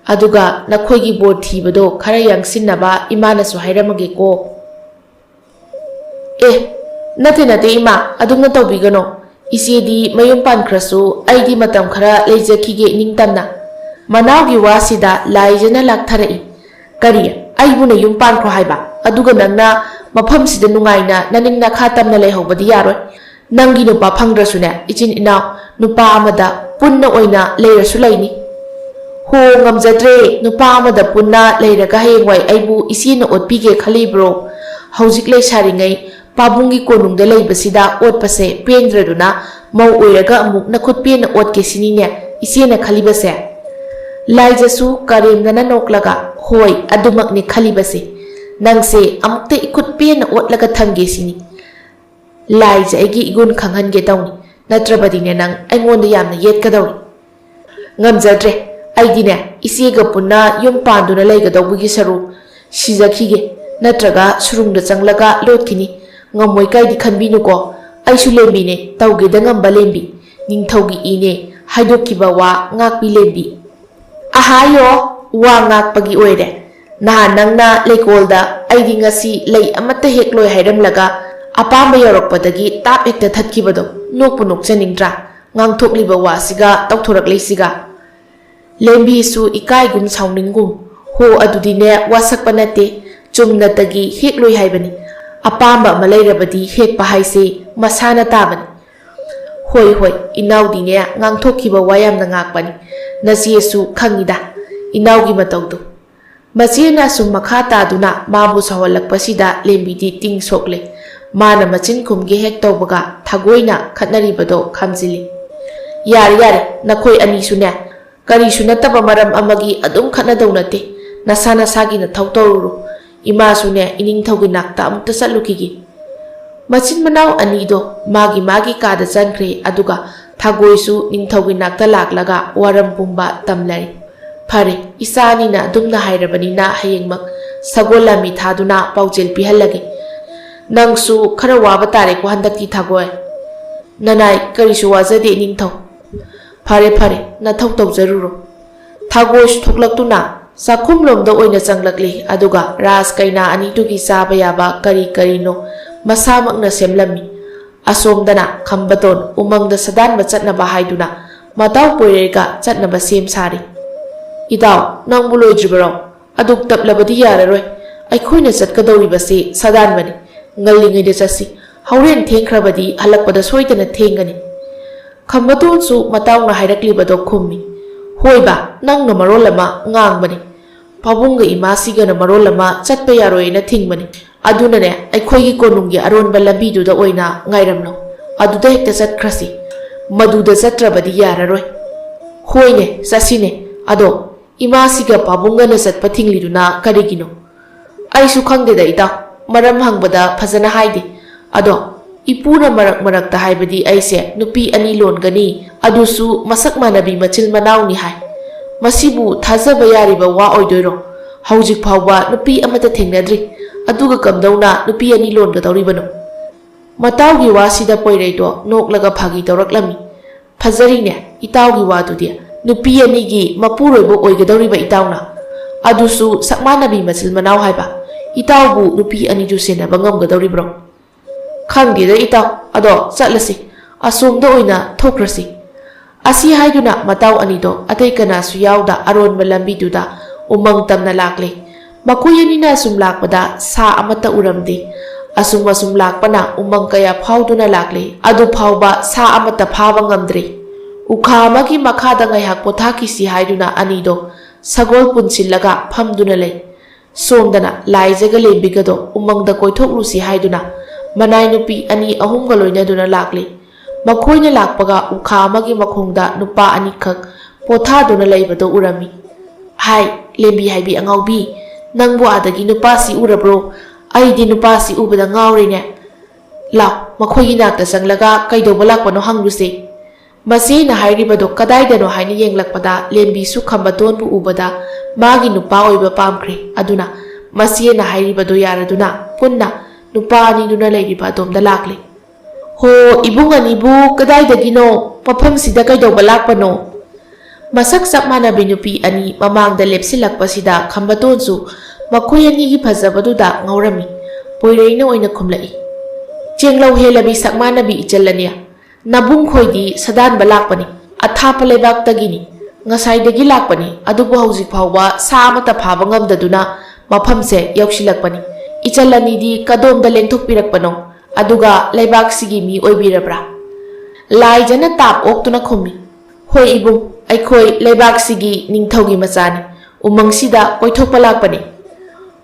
ꯑꯗꯨꯒ ꯅꯈꯣꯏꯒꯤ ꯕꯣꯔ ꯊꯤꯕꯗꯣ ꯈꯔ ꯌꯥꯡꯁꯤꯟꯅꯕ ꯏꯃꯥꯅꯁꯨ ꯍꯥꯏꯔꯝꯃꯒꯦꯀꯣ꯫" "ꯑꯦ, ꯅꯠꯇꯦ, ꯅꯠꯇꯦ ꯏꯃꯥ, ꯑꯗꯨꯝꯅ ꯇꯧꯕꯤꯒꯅꯣ꯫ ꯏꯆꯦꯗꯤ ꯃꯌꯨꯝ ꯄꯥꯟꯈ꯭ꯔꯁꯨ ꯑꯩꯗꯤ ꯃꯇꯝ ꯈꯔ ꯂꯩꯖꯈꯤꯒꯦ ꯏꯅꯤꯡꯇꯝꯅ꯫" ꯃꯅꯥꯎꯒꯤ ꯋꯥꯁꯤꯗ ꯂꯥꯏꯖꯅ ꯂꯥꯛꯊꯔꯛꯏ꯫ "ꯀꯔꯤ? ꯑꯩꯕꯨ ꯅꯌꯨꯝ ꯄꯥꯟꯈ꯭ꯔꯣ ꯍꯥꯏꯕ? ꯑꯗꯨꯒ ꯅꯪꯅ ꯃꯐꯝꯁꯤꯗ ꯅꯨꯡꯉꯥꯏꯅ ꯅꯅꯤꯡ ꯅꯈꯥ ꯇꯝꯅ ꯂꯩꯍꯧꯕꯗꯤ ꯌꯥꯔꯣꯏ꯫ ꯅꯪꯒꯤ ꯅꯨꯄꯥ ꯐꯪꯗ꯭ꯔꯁꯨꯅꯦ, ꯏꯆꯤꯟ ꯏꯅꯥꯎ ꯅꯨꯄꯥ ꯑꯃꯗ ꯄꯨꯟꯅ ꯑꯣꯏꯅ ꯂꯩꯔꯁꯨ ꯂꯩꯅꯤ꯫" "ꯍꯣ, ꯉꯝꯖꯗ꯭ꯔꯦ꯫ ꯅꯨꯄꯥ ꯑꯃꯗ ꯄꯨꯟꯅ ꯂꯩꯔꯒ ꯍꯌꯦꯡꯋꯥꯏ ꯑꯩꯕꯨ ꯏꯆꯦꯅ ꯑꯣꯠꯄꯤꯒꯦ ꯈꯜꯂꯤꯕ꯭ꯔꯣ? ꯍꯧꯖꯤꯛ ꯂꯩꯁꯥꯔꯤꯉꯩ ꯄꯥꯕꯨꯡꯒꯤ ꯀꯣꯅꯨꯡꯗ ꯂꯩꯕꯁꯤꯗ ꯑꯣꯠꯄꯁꯦ ꯄꯦꯟꯗ꯭ꯔꯗꯨꯅ ꯃꯧ ꯑꯣꯏꯔꯒ ꯑꯃꯨꯛ ꯅꯈꯨꯠ ꯄꯦꯟꯅ ꯑꯣꯠꯀꯦ ꯁꯤꯅꯤꯅꯦ ꯏꯆꯦꯅ ꯈꯜꯂꯤꯕꯁꯦ?" ꯂꯥꯏꯖꯁꯨ ꯀꯔꯦꯝꯅꯅ ꯅꯣꯛꯂꯒ, "ꯍꯣꯏ, ꯑꯗꯨꯃꯛꯅꯤ ꯈꯜꯂꯤꯕꯁꯦ꯫ ꯅꯪꯁꯦ ꯑꯃꯨꯛꯇ ꯏꯈꯨꯠ ꯄꯦꯟꯅ ꯑꯣꯠꯂꯒ ꯊꯝꯒꯦ ꯁꯤꯅꯤ꯫ ꯂꯥꯏꯁꯦ ꯑꯩꯒꯤ ꯏꯒꯨꯟ ꯈꯪꯍꯟꯒꯦ ꯇꯧꯅꯤ, ꯅꯠꯇ꯭ꯔꯕꯗꯤꯅꯦ ꯅꯪ ꯑꯩꯉꯣꯟꯗ ꯌꯥꯝꯅ ꯌꯦꯠꯀꯗꯧꯔꯤ꯫ ꯉꯝꯖꯗ꯭ꯔꯦ꯫ ꯑꯩꯗꯤꯅꯦ ꯏꯆꯦꯒ ꯄꯨꯟꯅ ꯌꯨꯝ ꯄꯥꯟꯗꯨꯅ ꯂꯩꯒꯗꯧꯕꯒꯤ ꯁꯔꯨꯛ ꯁꯤꯖꯈꯤꯒꯦ, ꯅꯠꯇ꯭ꯔꯒ ꯁꯨꯔꯨꯡꯗ ꯆꯪꯂꯒ ꯂꯣꯠꯈꯤꯅꯤ꯫ ꯉꯝꯃꯣꯏ ꯀꯥꯏꯗꯤ ꯈꯟꯕꯤꯅꯨꯀꯣ, ꯑꯩꯁꯨ ꯂꯦꯝꯕꯤꯅꯦ, ꯇꯧꯒꯦꯗ ꯉꯝꯕ ꯂꯦꯝꯕꯤ꯫ ꯅꯤꯡꯊꯧꯒꯤ ꯏꯅꯦ, ꯍꯥꯏꯗꯣꯛꯈꯤꯕ ꯋꯥ ꯉꯥꯛꯄꯤ ꯂꯦꯝꯕꯤ꯫ ꯑꯍꯥꯌꯣ, ꯋꯥ ꯉꯥꯛꯄꯒꯤ ꯑꯣꯏꯔꯦ꯫ ꯅꯍꯥꯟ ꯅꯪꯅ ꯂꯩꯀꯣꯜꯗ ꯑꯩꯗꯤ ꯉꯁꯤ ꯂꯩ ꯑꯃꯠꯇ ꯍꯦꯛꯂꯣꯏ ꯍꯥꯏꯔꯝꯂꯒ ꯑꯄꯥꯝꯕ ꯌꯧꯔꯛꯄꯗꯒꯤ ꯇꯥꯞ ꯍꯦꯛꯇ ꯊꯠꯈꯤꯕꯗꯣ ꯅꯣꯛꯄꯨ ꯅꯣꯛꯆꯅꯤꯡꯗ꯭ꯔꯥ? ꯉꯥꯡꯊꯣꯛꯂꯤꯕ ꯋꯥꯁꯤꯒ ꯇꯧꯊꯣꯔꯛꯂꯤꯁꯤꯒ꯫ ꯂꯦꯝꯕꯤꯁꯨ ꯏꯀꯥꯏꯒꯨꯝ ꯁꯥꯎꯅꯤꯡꯒꯨꯝ, "ꯍꯣ, ꯑꯗꯨꯗꯤꯅꯦ ꯋꯥꯁꯛꯄ ꯅꯠꯇꯦ, ꯆꯨꯝꯅꯇꯒꯤ ꯍꯦꯛꯂꯣꯏ ꯍꯥꯏꯕꯅꯤ꯫ ꯑꯄꯥꯝꯕ ꯑꯃ ꯂꯩꯔꯕꯗꯤ ꯍꯦꯛꯄ ꯍꯥꯏꯁꯦ ꯃꯁꯥꯅ ꯇꯥꯕꯅꯤ"꯫ "ꯍꯣꯏ, ꯍꯣꯏ, ꯏꯅꯥꯎꯗꯤꯅꯦ ꯉꯥꯡꯊꯣꯛꯈꯤꯕ ꯋꯥ ꯌꯥꯝꯅ ꯉꯥꯛꯄꯅꯤ꯫ ꯅꯆꯦꯁꯨ ꯈꯪꯉꯤꯗ ꯏꯅꯥꯎꯒꯤ ꯃꯇꯧꯗꯣ"꯫ ꯃꯆꯦꯅ ꯑꯁꯨꯝ ꯃꯈꯥ ꯇꯥꯗꯨꯅ ꯃꯥꯕꯨ ꯁꯥꯎꯍꯜꯂꯛꯄꯁꯤꯗ ꯂꯦꯝꯕꯤꯗꯤ ꯇꯤꯡ ꯁꯣꯛꯂꯦ꯫ ꯃꯥꯅ ꯃꯆꯤꯟ ꯈꯨꯝꯒꯦ ꯍꯦꯛ ꯇꯧꯕꯒ ꯊꯥꯒꯣꯏꯅ ꯈꯠꯅꯔꯤꯕꯗꯣ ꯈꯥꯝꯖꯤꯜꯂꯤ꯫ "ꯌꯥꯔꯦ, ꯌꯥꯔꯦ, ꯅꯈꯣꯏ ꯑꯅꯤꯁꯨꯅꯦ ꯀꯔꯤꯁꯨ ꯅꯠꯇꯕ ꯃꯔꯝ ꯑꯃꯒꯤ ꯑꯗꯨꯝ ꯈꯠꯅꯗꯧ ꯅꯠꯇꯦ꯫ ꯅꯁꯥ ꯅꯁꯥꯒꯤ ꯅꯊꯧ ꯇꯧꯔꯨꯔꯣ꯫ ꯏꯃꯥꯁꯨꯅꯦ ꯏꯅꯤꯡꯊꯧꯒꯤ ꯅꯥꯛꯇ ꯑꯃꯨꯛꯇ ꯆꯠꯂꯨꯈꯤꯒꯦ"꯫ ꯃꯆꯤꯟ ꯃꯅꯥꯎ ꯑꯅꯤꯗꯣ ꯃꯥꯒꯤ ꯃꯥꯒꯤ ꯀꯥꯗ ꯆꯪꯈ꯭ꯔꯦ, ꯑꯗꯨꯒ ꯊꯥꯒꯣꯏꯁꯨ ꯅꯤꯡꯊꯧꯒꯤ ꯅꯥꯛꯇ ꯂꯥꯛꯂꯒ ꯋꯥꯔꯝ ꯄꯨꯝꯕ ꯇꯝꯂꯔꯤ꯫ "ꯐꯔꯦ, ꯏꯆꯥ ꯑꯅꯤꯅ ꯑꯗꯨꯝꯅ ꯍꯥꯏꯔꯕꯅꯤꯅ ꯍꯌꯦꯡꯃꯛ ꯁꯒꯣꯜ ꯂꯥꯟꯃꯤ ꯊꯥꯗꯨꯅ ꯄꯥꯎꯖꯦꯜ ꯄꯤꯍꯜꯂꯒꯦ꯫ ꯅꯪꯁꯨ ꯈꯔ ꯋꯥꯕ ꯇꯥꯔꯦꯀꯣ ꯍꯟꯗꯛꯇꯤ ꯊꯥꯒꯣꯏ"꯫ "ꯅꯅꯥꯏ ꯀꯔꯤꯁꯨ ꯋꯥꯖꯗꯦ ꯏꯅꯤꯡꯊꯧ"꯫ "ꯐꯔꯦ, ꯐꯔꯦ, ꯅꯊꯧ ꯇꯧꯖꯔꯨꯔꯣ"꯫ ꯊꯥꯒꯣꯏꯁꯨ ꯊꯣꯛꯂꯛꯇꯨꯅ ꯆꯥꯛꯈꯨꯝꯂꯣꯝꯗ ꯑꯣꯏꯅ ꯆꯪꯂꯛꯂꯤ, ꯑꯗꯨꯒ ꯔꯥꯖ ꯀꯩꯅꯥ ꯑꯅꯤꯗꯨꯒꯤ ꯆꯥꯕ ꯌꯥꯕ ꯀꯔꯤ ꯀꯔꯤꯅꯣ ꯃꯁꯥꯃꯛꯅ ꯁꯦꯝꯂꯝꯃꯤ꯫ ꯑꯁꯣꯝꯗꯅ ꯈꯝꯕꯇꯣꯟ ꯎꯃꯪꯗ ꯁꯥꯗꯥꯟꯕ ꯆꯠꯅꯕ ꯍꯥꯏꯗꯨꯅ ꯃꯇꯥꯎ ꯄꯣꯏꯔꯩꯒ ꯆꯠꯅꯕ ꯁꯦꯝ ꯁꯥꯔꯤ꯫ "ꯏꯇꯥꯎ, ꯅꯪꯕꯨ ꯂꯣꯏꯗ꯭ꯔꯤꯕꯔꯣ? ꯑꯗꯨꯛ ꯇꯞꯂꯕꯗꯤ ꯌꯥꯔꯔꯣꯏ꯫ ꯑꯩꯈꯣꯏꯅ ꯆꯠꯀꯗꯧꯔꯤꯕꯁꯤ ꯁꯥꯗꯥꯟꯕꯅꯤ꯫ ꯉꯜꯂꯤꯉꯩꯗ ꯆꯠꯁꯤ꯫ ꯍꯣꯔꯦꯟ ꯊꯦꯡꯈ꯭ꯔꯕꯗꯤ ꯍꯜꯂꯛꯄꯗ ꯁꯣꯏꯗꯅ ꯊꯦꯡꯒꯅꯤ"꯫ ꯈꯝꯕꯇꯣꯟꯁꯨ ꯃꯇꯥꯎꯅ ꯍꯥꯏꯔꯛꯂꯤꯕꯗꯣ ꯈꯨꯝꯃꯤ꯫ "ꯍꯣꯏꯕ, ꯅꯪꯅ ꯃꯔꯣꯜ ꯑꯃ ꯉꯥꯡꯕꯅꯤ꯫ ꯄꯥꯕꯨꯡꯒ ꯏꯃꯥꯁꯤꯒꯅ ꯃꯔꯣꯜ ꯑꯃ ꯆꯠꯄ ꯌꯥꯔꯣꯏꯅ ꯊꯤꯡꯕꯅꯤ꯫ ꯑꯗꯨꯅꯅꯦ, ꯑꯩꯈꯣꯏꯒꯤ ꯀꯣꯅꯨꯡꯒꯤ ꯑꯔꯣꯟꯕ ꯂꯝꯕꯤꯗꯨꯗ ꯑꯣꯏꯅ ꯉꯥꯏꯔꯝꯂꯣ꯫ ꯑꯗꯨꯗ ꯍꯦꯛꯇ ꯆꯠꯈ꯭ꯔꯁꯤ꯫ ꯃꯗꯨꯗ ꯆꯠꯇ꯭ꯔꯕꯗꯤ ꯌꯥꯔꯔꯣꯏ"꯫ "ꯍꯣꯏꯅꯦ, ꯆꯠꯁꯤꯅꯦ꯫ ꯑꯗꯣ ꯏꯃꯥꯁꯤꯒ ꯄꯥꯕꯨꯡꯒꯅ ꯆꯠꯄ ꯊꯤꯡꯂꯤꯗꯨꯅ ꯀꯔꯤꯒꯤꯅꯣ?" ꯑꯩꯁꯨ ꯈꯪꯗꯦꯗ ꯏꯇꯥꯎ, ꯃꯔꯝ ꯍꯪꯕꯗ ꯐꯖꯅ ꯍꯥꯏꯗꯦ꯫ ꯑꯗꯣ ꯏꯄꯨꯅ ꯃꯔꯛ ꯃꯔꯛꯇ ꯍꯥꯏꯕꯗꯤ ꯑꯩꯁꯦ ꯅꯨꯄꯤ ꯑꯅꯤ ꯂꯣꯟꯒꯅꯤ, ꯑꯗꯨꯁꯨ ꯃꯁꯛ ꯃꯥꯟꯅꯕꯤ ꯃꯆꯤꯜ ꯃꯅꯥꯎꯅꯤ ꯍꯥꯏ꯫ ꯃꯁꯤꯕꯨ ꯊꯥꯖꯕ ꯌꯥꯔꯤꯕ ꯋꯥ ꯑꯣꯏꯗꯣꯏꯔꯣ? ꯍꯧꯖꯤꯛ ꯐꯥꯎꯕ ꯅꯨꯄꯤ ꯑꯃꯠꯇ ꯊꯦꯡꯅꯗ꯭ꯔꯤ, ꯑꯗꯨꯒ ꯀꯝꯗꯧꯅ ꯅꯨꯄꯤ ꯑꯅꯤ ꯂꯣꯟꯒꯗꯧꯔꯤꯕꯅꯣ? ꯃꯇꯥꯎꯒꯤ ꯋꯥꯁꯤꯗ ꯄꯣꯏꯔꯩꯗꯣ ꯅꯣꯛꯂꯒ ꯐꯥꯒꯤ ꯇꯧꯔꯛꯂꯝꯃꯤ꯫ ꯐꯖꯔꯤꯅꯦ ꯏꯇꯥꯎꯒꯤ ꯋꯥꯗꯨꯗꯤ, ꯅꯨꯄꯤ ꯑꯅꯤꯒꯤ ꯃꯄꯨꯔꯣꯏꯕ ꯑꯣꯏꯒꯗꯧꯔꯤꯕ ꯏꯇꯥꯎꯅ, ꯑꯗꯨꯁꯨ ꯁꯛꯃꯥꯟꯅꯕꯤ ꯃꯆꯤꯜ ꯃꯅꯥꯎ ꯍꯥꯏꯕ꯫ ꯏꯇꯥꯎꯕꯨ ꯅꯨꯄꯤ ꯑꯅꯤꯗꯨ ꯁꯦꯟꯅꯕ ꯉꯝꯒꯗꯧꯔꯤꯕ꯭ꯔꯣ? ꯈꯪꯗꯦꯗ ꯏꯇꯥꯎ, ꯑꯗꯣ ꯆꯠꯂꯁꯤ, ꯑꯁꯣꯝꯗ ꯑꯣꯏꯅ ꯊꯣꯛꯈ꯭ꯔꯁꯤ꯫ ꯑꯁꯤ ꯍꯥꯏꯗꯨꯅ ꯃꯇꯥꯎ ꯑꯅꯤꯗꯣ ꯑꯇꯩ ꯀꯅꯥꯁꯨ ꯌꯥꯎꯗ ꯑꯔꯣꯟꯕ ꯂꯝꯕꯤꯗꯨꯗ ꯎꯃꯪ ꯇꯝꯅ ꯂꯥꯛꯂꯦ꯫ ꯃꯈꯣꯏ ꯑꯅꯤꯅ ꯑꯁꯨꯝ ꯂꯥꯛꯄꯗ ꯁꯥ ꯑꯃꯠꯇ ꯎꯔꯝꯗꯦ꯫ ꯑꯁꯨꯝ ꯑꯁꯨꯝ ꯂꯥꯛꯄꯅ ꯎꯃꯪ ꯀꯌꯥ ꯐꯥꯎꯗꯨꯅ ꯂꯥꯛꯂꯦ, ꯑꯗꯨ ꯐꯥꯎꯕ ꯁꯥ ꯑꯃꯠꯇ ꯐꯥꯕ ꯉꯝꯗ꯭ꯔꯦ꯫ ꯎꯈꯥ ꯑꯃꯒꯤ ꯃꯈꯥꯗ ꯉꯥꯏꯍꯥꯛ ꯄꯣꯊꯥꯈꯤꯁꯤ ꯍꯥꯏꯗꯨꯅ ꯑꯅꯤꯗꯣ ꯁꯒꯣꯜ ꯄꯨꯟꯁꯤꯜꯂꯒ ꯐꯝꯗꯨꯅ ꯂꯩ꯫ ꯁꯣꯝꯗꯅ ꯂꯥꯏꯖꯒ ꯂꯦꯝꯕꯤꯒꯗꯣ ꯎꯃꯪꯗ ꯀꯣꯏꯊꯣꯛꯂꯨꯁꯤ ꯍꯥꯏꯗꯨꯅ ꯃꯅꯥꯏ ꯅꯨꯄꯤ ꯑꯅꯤ ꯑꯍꯨꯝꯒ ꯂꯣꯏꯅꯗꯨꯅ ꯂꯥꯛꯂꯤ꯫ ꯃꯈꯣꯏꯅ ꯂꯥꯛꯄꯒ ꯎꯈꯥ ꯑꯃꯒꯤ ꯃꯈꯣꯡꯗ ꯅꯨꯄꯥ ꯑꯅꯤꯈꯛ ꯄꯣꯊꯥꯗꯨꯅ ꯂꯩꯕꯗꯣ ꯎꯔꯝꯃꯤ꯫ "ꯍꯥꯏ, ꯂꯦꯝꯕꯤ ꯍꯥꯏꯕꯤ ꯑꯉꯥꯎꯕꯤ, ꯅꯪꯕꯨ ꯑꯥꯗꯒꯤ ꯅꯨꯄꯥꯁꯤ ꯎꯔꯕ꯭ꯔꯣ? ꯑꯩꯗꯤ ꯅꯨꯄꯥꯁꯤ ꯎꯕꯗ ꯉꯥꯎꯔꯦꯅꯦ꯫ ꯂꯥꯎ, ꯃꯈꯣꯏꯒꯤ ꯅꯥꯛꯇ ꯆꯪꯂꯒ ꯀꯩꯗꯧꯕ ꯂꯥꯛꯄꯅꯣ ꯍꯪꯂꯨꯁꯦ꯫" ꯃꯆꯦꯅ ꯍꯥꯏꯔꯤꯕꯗꯨ ꯀꯗꯥꯏꯗꯅꯣ ꯍꯥꯏꯅ ꯌꯦꯡꯂꯛꯄꯗ ꯂꯦꯝꯕꯤꯁꯨ ꯈꯝꯕꯇꯣꯟꯕꯨ ꯎꯕꯗ ꯃꯥꯒꯤ ꯅꯨꯄꯥ ꯑꯣꯏꯕ ꯄꯥꯝꯈ꯭ꯔꯦ꯫ ꯑꯗꯨꯅ ꯃꯆꯦꯅ ꯍꯥꯏꯔꯤꯕꯗꯨ ꯌꯥꯔꯗꯨꯅ ꯄꯨꯟꯅ ꯅꯨꯄꯥ ꯑꯅꯤꯗꯨꯅ ꯂꯩꯔꯤꯕ ꯑꯗꯣꯝꯗ ꯂꯥꯛꯂꯦ꯫ "ꯍꯣ, ꯏꯕꯨꯡ ꯑꯅꯤꯕꯨ ꯀꯗꯥꯏꯗꯒꯤꯅꯣ? ꯃꯐꯝꯁꯤꯗ ꯀꯩꯗꯧꯕ ꯂꯥꯛꯄꯅꯣ?" ꯃꯁꯛ ꯆꯞ ꯃꯥꯟꯅꯕꯤ ꯅꯨꯄꯤ ꯑꯅꯤ ꯃꯃꯥꯡꯗ ꯂꯦꯞꯁꯤꯜꯂꯛꯄꯁꯤꯗ ꯈꯝꯕꯇꯣꯟꯁꯨ ꯃꯈꯣꯏ ꯑꯅꯤꯒꯤ ꯐꯖꯕꯗꯨꯗ ꯉꯥꯎꯔꯝꯃꯤ꯫ ꯄꯣꯏꯔꯩꯅ ꯑꯣꯏꯅ ꯈꯨꯝꯂꯛꯏ, "ꯆꯦꯡꯂꯧ ꯍꯦꯜꯂꯕꯤ ꯁꯛꯃꯥꯟꯅꯕꯤ ꯏꯆꯜ ꯑꯅꯤ, ꯅꯕꯨꯡ ꯈꯣꯏꯗꯤ ꯁꯥꯗꯥꯟꯕ ꯂꯥꯛꯄꯅꯤ, ꯑꯊꯥꯞꯄ ꯂꯩꯕꯥꯛꯇꯒꯤꯅꯤ, ꯉꯁꯥꯏꯗꯒꯤ ꯂꯥꯛꯄꯅꯤ, ꯑꯗꯨꯕꯨ ꯍꯧꯖꯤꯛ ꯐꯥꯎꯕ ꯁꯥ ꯑꯃꯠꯇ ꯐꯥꯕ ꯉꯝꯗꯗꯨꯅ ꯃꯐꯝꯁꯦ ꯌꯧꯁꯤꯜꯂꯛꯄꯅꯤ꯫ ꯏꯆꯜ ꯑꯅꯤꯗꯤ ꯀꯗꯣꯝꯗ ꯂꯦꯡꯊꯣꯛꯄꯤꯔꯛꯄꯅꯣ? ꯑꯗꯨꯒ ꯂꯩꯕꯥꯛꯁꯤꯒꯤ ꯃꯤ ꯑꯣꯏꯕꯤꯔꯕ꯭ꯔꯥ?" ꯂꯥꯏꯖꯅ ꯇꯥꯞ ꯑꯣꯛꯇꯨꯅ ꯈꯨꯝꯃꯤ, "ꯍꯣꯏ ꯏꯕꯨꯡ, ꯑꯩꯈꯣꯏ ꯂꯩꯕꯥꯛꯁꯤꯒꯤ ꯅꯤꯡꯊꯧꯒꯤ ꯃꯆꯥꯅꯤ, ꯎꯃꯪꯁꯤꯗ ꯀꯣꯏꯊꯣꯛꯄ ꯂꯥꯛꯄꯅꯤ꯫"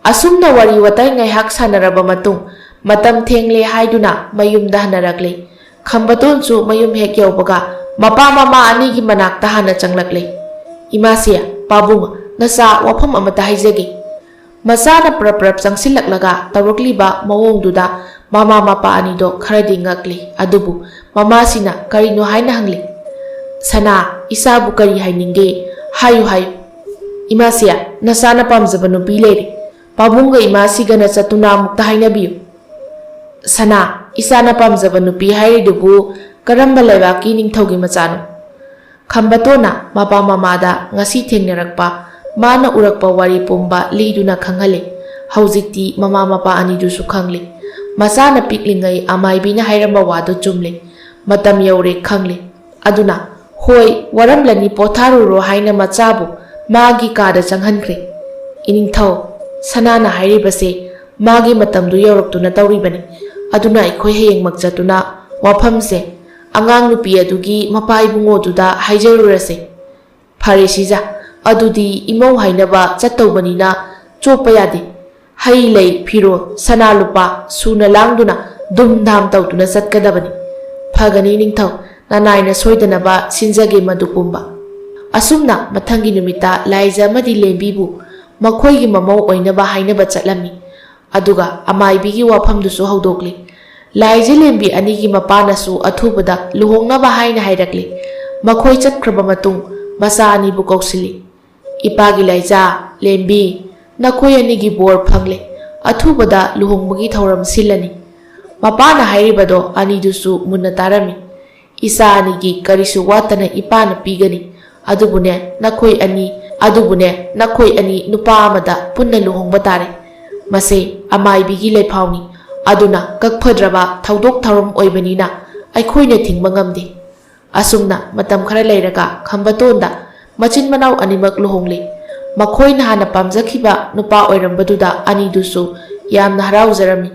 ꯑꯁꯨꯝꯅ ꯋꯥꯔꯤ ꯋꯥꯇꯥꯏ ꯉꯥꯏꯍꯥꯛ ꯁꯥꯟꯅꯔꯕ ꯃꯇꯨꯡ, ꯃꯇꯝ ꯊꯦꯡꯂꯦ ꯍꯥꯏꯗꯨꯅ ꯃꯌꯨꯝꯗ ꯍꯟꯅꯔꯛꯂꯦ꯫ ꯈꯝꯕꯇꯣꯟꯁꯨ ꯃꯌꯨꯝ ꯍꯦꯛ ꯌꯧꯕꯒ ꯃꯄꯥ ꯃꯃꯥ ꯑꯅꯤꯒꯤ ꯃꯅꯥꯛꯇ ꯍꯥꯟꯅ ꯆꯪꯂꯛꯂꯦ꯫ "ꯏꯃꯥꯁꯦ, ꯄꯥꯕꯨꯡ, ꯅꯆꯥ ꯋꯥꯐꯝ ꯑꯃꯇ ꯍꯥꯏꯖꯒꯦ꯫" ꯃꯆꯥꯅ ꯄ꯭ꯔꯞ ꯄ꯭ꯔꯞ ꯆꯪꯁꯤꯜꯂꯛꯂꯒ ꯇꯧꯔꯛꯂꯤꯕ ꯃꯑꯣꯡꯗꯨꯗ ꯃꯃꯥ ꯃꯄꯥ ꯑꯅꯤꯗꯣ ꯈꯔꯗꯤ ꯉꯛꯂꯤ꯫ ꯑꯗꯨꯕꯨ ꯃꯃꯥꯁꯤꯅ ꯀꯔꯤꯅꯣ ꯍꯥꯏꯅ ꯍꯪꯂꯤ꯫ "ꯁꯅꯥ, ꯏꯆꯥꯕꯨ ꯀꯔꯤ ꯍꯥꯏꯅꯤꯡꯒꯦ? ꯍꯥꯏꯌꯨ, ꯍꯥꯏꯌꯨ꯫" "ꯏꯃꯥꯁꯦ, ꯅꯆꯥꯅ ꯄꯥꯝꯖꯕ ꯅꯨꯄꯤ ꯂꯩꯔꯦ꯫ ꯄꯥꯕꯨꯡꯒ ꯏꯃꯥꯁꯤꯒꯅ ꯆꯠꯇꯨꯅ ꯑꯃꯨꯛꯇ ꯍꯥꯏꯅꯕꯤꯌꯨ꯫" "ꯁꯅꯥ, ꯏꯆꯥꯅ ꯄꯥꯝꯖꯕ ꯅꯨꯄꯤ ꯍꯥꯏꯔꯤꯗꯨꯕꯨ ꯀꯔꯝꯕ ꯂꯩꯕꯥꯛꯀꯤ ꯅꯤꯡꯊꯧꯒꯤ ꯃꯆꯥꯅꯣ?" ꯈꯝꯕꯇꯣꯟꯅ ꯃꯄꯥ ꯃꯃꯥꯗ ꯉꯁꯤ ꯊꯦꯡꯅꯔꯛꯄ, ꯃꯥꯅ ꯎꯔꯛꯄ ꯋꯥꯔꯤ ꯄꯨꯝꯕ ꯂꯤꯗꯨꯅ ꯈꯪꯍꯜꯂꯤ꯫ ꯍꯧꯖꯤꯛꯇꯤ ꯃꯃꯥ ꯃꯄꯥ ꯑꯅꯤꯗꯨꯁꯨ ꯈꯪꯂꯤ꯫ ꯃꯆꯥꯅ ꯄꯤꯛꯂꯤꯉꯩ ꯑꯃꯥꯏꯕꯤꯅ ꯍꯥꯏꯔꯝꯕ ꯋꯥꯗꯨ ꯆꯨꯝꯂꯤ꯫ ꯃꯇꯝ ꯌꯧꯔꯦ ꯈꯪꯂꯤ꯫ ꯑꯗꯨꯅ, "ꯍꯣꯏ, ꯋꯥꯔꯝꯂꯅꯤ, ꯄꯣꯊꯥꯔꯨꯔꯣ" ꯍꯥꯏꯅ ꯃꯆꯥꯕꯨ ꯃꯥꯒꯤ ꯀꯥꯗ ꯆꯪꯍꯟꯈ꯭ꯔꯦ꯫ "ꯏꯅꯤꯡꯊꯧ, ꯁꯅꯥꯅ ꯍꯥꯏꯔꯤꯕꯁꯦ ꯃꯥꯒꯤ ꯃꯇꯝꯗꯨ ꯌꯧꯔꯛꯇꯨꯅ ꯇꯧꯔꯤꯕꯅꯤ꯫ ꯑꯗꯨꯅ ꯑꯩꯈꯣꯏ ꯍꯌꯦꯡꯃꯛ ꯆꯠꯇꯨꯅ ꯋꯥꯐꯝꯁꯦ ꯑꯉꯥꯡ ꯅꯨꯄꯤ ꯑꯗꯨꯒꯤ ꯃꯄꯥ ꯏꯕꯨꯡꯉꯣꯗꯨꯗ ꯍꯥꯏꯖꯔꯨꯔꯁꯦ꯫" "ꯐꯔꯦ ꯁꯤꯖ, ꯑꯗꯨꯗꯤ ꯏꯃꯧ ꯍꯥꯏꯅꯕ ꯆꯠꯇꯧꯕꯅꯤꯅ ꯆꯣꯞꯄ ꯌꯥꯗꯦ꯫ ꯍꯩ ꯂꯩ, ꯐꯤꯔꯣꯜ, ꯁꯅꯥ ꯂꯨꯄꯥ ꯁꯨꯅ ꯂꯥꯡꯗꯨꯅ ꯙꯨꯝ ꯙꯥꯝ ꯇꯧꯗꯨꯅ ꯆꯠꯀꯗꯕꯅꯤ꯫" "ꯐꯒꯅꯤ ꯅꯤꯡꯊꯧ, ꯅꯅꯥꯏꯅ ꯁꯣꯏꯗꯅꯕ ꯁꯤꯟꯖꯒꯦ ꯃꯗꯨ ꯄꯨꯝꯕ꯫" ꯑꯁꯨꯝꯅ ꯃꯊꯪꯒꯤ ꯅꯨꯃꯤꯠꯇ ꯂꯥꯏꯖ ꯑꯃꯗꯤ ꯂꯦꯝꯕꯤꯕꯨ ꯃꯈꯣꯏꯒꯤ ꯃꯃꯧ ꯑꯣꯏꯅꯕ ꯍꯥꯏꯅꯕ ꯆꯠꯂꯝꯃꯤ꯫ ꯑꯗꯨꯒ ꯑꯃꯥꯏꯕꯤꯒꯤ ꯋꯥꯐꯝꯗꯨꯁꯨ ꯍꯧꯗꯣꯛꯂꯤ꯫ ꯂꯥꯏꯖ ꯂꯦꯝꯕꯤ ꯑꯅꯤꯒꯤ ꯃꯄꯥꯅꯁꯨ ꯑꯊꯨꯕꯗ ꯂꯨꯍꯣꯡꯅꯕ ꯍꯥꯏꯅ ꯍꯥꯏꯔꯛꯂꯤ꯫ ꯃꯈꯣꯏ ꯆꯠꯈ꯭ꯔꯕ ꯃꯇꯨꯡ ꯃꯆꯥ ꯑꯅꯤꯕꯨ ꯀꯧꯁꯤꯜꯂꯤ꯫ "ꯏꯄꯥꯒꯤ ꯂꯥꯏꯖ, ꯂꯦꯝꯕꯤ, ꯅꯈꯣꯏ ꯑꯅꯤꯒꯤ ꯕꯣꯔ ꯐꯪꯂꯦ꯫ ꯑꯊꯨꯕꯗ ꯂꯨꯍꯣꯡꯕꯒꯤ ꯊꯧꯔꯝ ꯁꯤꯜꯂꯅꯤ꯫" ꯃꯄꯥꯅ ꯍꯥꯏꯔꯤꯕꯗꯣ ꯑꯅꯤꯗꯨꯁꯨ ꯃꯨꯟꯅ ꯇꯥꯔꯝꯃꯤ꯫ "ꯏꯆꯥ ꯑꯅꯤꯒꯤ ꯀꯔꯤꯁꯨ ꯋꯥꯠꯇꯅ ꯏꯄꯥꯅ ꯄꯤꯒꯅꯤ꯫ ꯑꯗꯨꯕꯨꯅꯦ, ꯅꯈꯣꯏ ꯑꯅꯤ, ꯑꯗꯨꯕꯨꯅꯦ, ꯅꯈꯣꯏ ꯑꯅꯤ ꯅꯨꯄꯥ ꯑꯃꯗ ꯄꯨꯟꯅ ꯂꯨꯍꯣꯡꯕ ꯇꯥꯔꯦ꯫ ꯃꯁꯦ ꯑꯃꯥꯏꯕꯤꯒꯤ ꯂꯩꯐꯥꯎꯅꯤ꯫ ꯑꯗꯨꯅ ꯀꯛꯐꯗ꯭ꯔꯕ ꯊꯧꯗꯣꯛ ꯊꯧꯔꯝ ꯑꯣꯏꯕꯅꯤꯅ ꯑꯩꯈꯣꯏꯅ ꯊꯤꯡꯕ ꯉꯝꯗꯦ꯫" ꯑꯁꯨꯝꯅ ꯃꯇꯝ ꯈꯔ ꯂꯩꯔꯒ ꯈꯝꯕꯇꯣꯟꯗ ꯃꯆꯤꯟ ꯃꯅꯥꯎ ꯑꯅꯤꯃꯛ ꯂꯨꯍꯣꯡꯂꯦ꯫ ꯃꯈꯣꯏꯅ ꯍꯥꯟꯅ ꯄꯥꯝꯖꯈꯤꯕ ꯅꯨꯄꯥ ꯑꯣꯏꯔꯝꯕꯗꯨꯗ ꯑꯅꯤꯗꯨꯁꯨ ꯌꯥꯝꯅ ꯍꯔꯥꯎꯖꯔꯝꯃꯤ꯫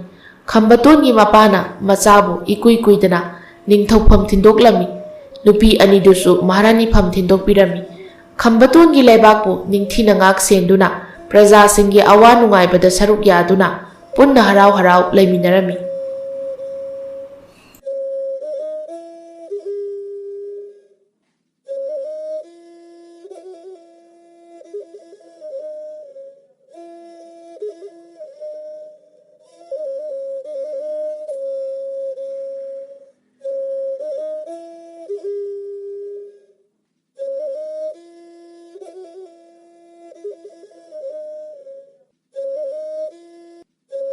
ꯈꯝꯕꯇꯣꯟꯒꯤ ꯃꯄꯥꯅ ꯃꯆꯥꯕꯨ ꯏꯀꯨꯏ ꯀꯨꯏꯗꯅ ꯅꯤꯡꯊꯧꯐꯝ ꯊꯤꯟꯗꯣꯛꯂꯝꯃꯤ꯫ ꯅꯨꯄꯤ ꯑꯅꯤꯗꯨꯁꯨ ꯃꯍꯥꯔꯥꯅꯤ ꯐꯝ ꯊꯤꯟꯗꯣꯛꯄꯤꯔꯝꯃꯤ꯫ ꯈꯝꯕꯇꯣꯟꯒꯤ ꯂꯩꯕꯥꯛꯄꯨ ꯅꯤꯡꯊꯤꯅ ꯉꯥꯛ ꯁꯦꯟꯗꯨꯅ ꯄ꯭ꯔꯖꯥꯁꯤꯡꯒꯤ ꯑꯋꯥ ꯅꯨꯡꯉꯥꯏꯕꯗ ꯁꯔꯨꯛ ꯌꯥꯗꯨꯅ ꯄꯨꯟꯅ ꯍꯔꯥꯎ ꯍꯔꯥꯎ ꯂꯩꯃꯤꯟꯅꯔꯝꯃꯤ꯫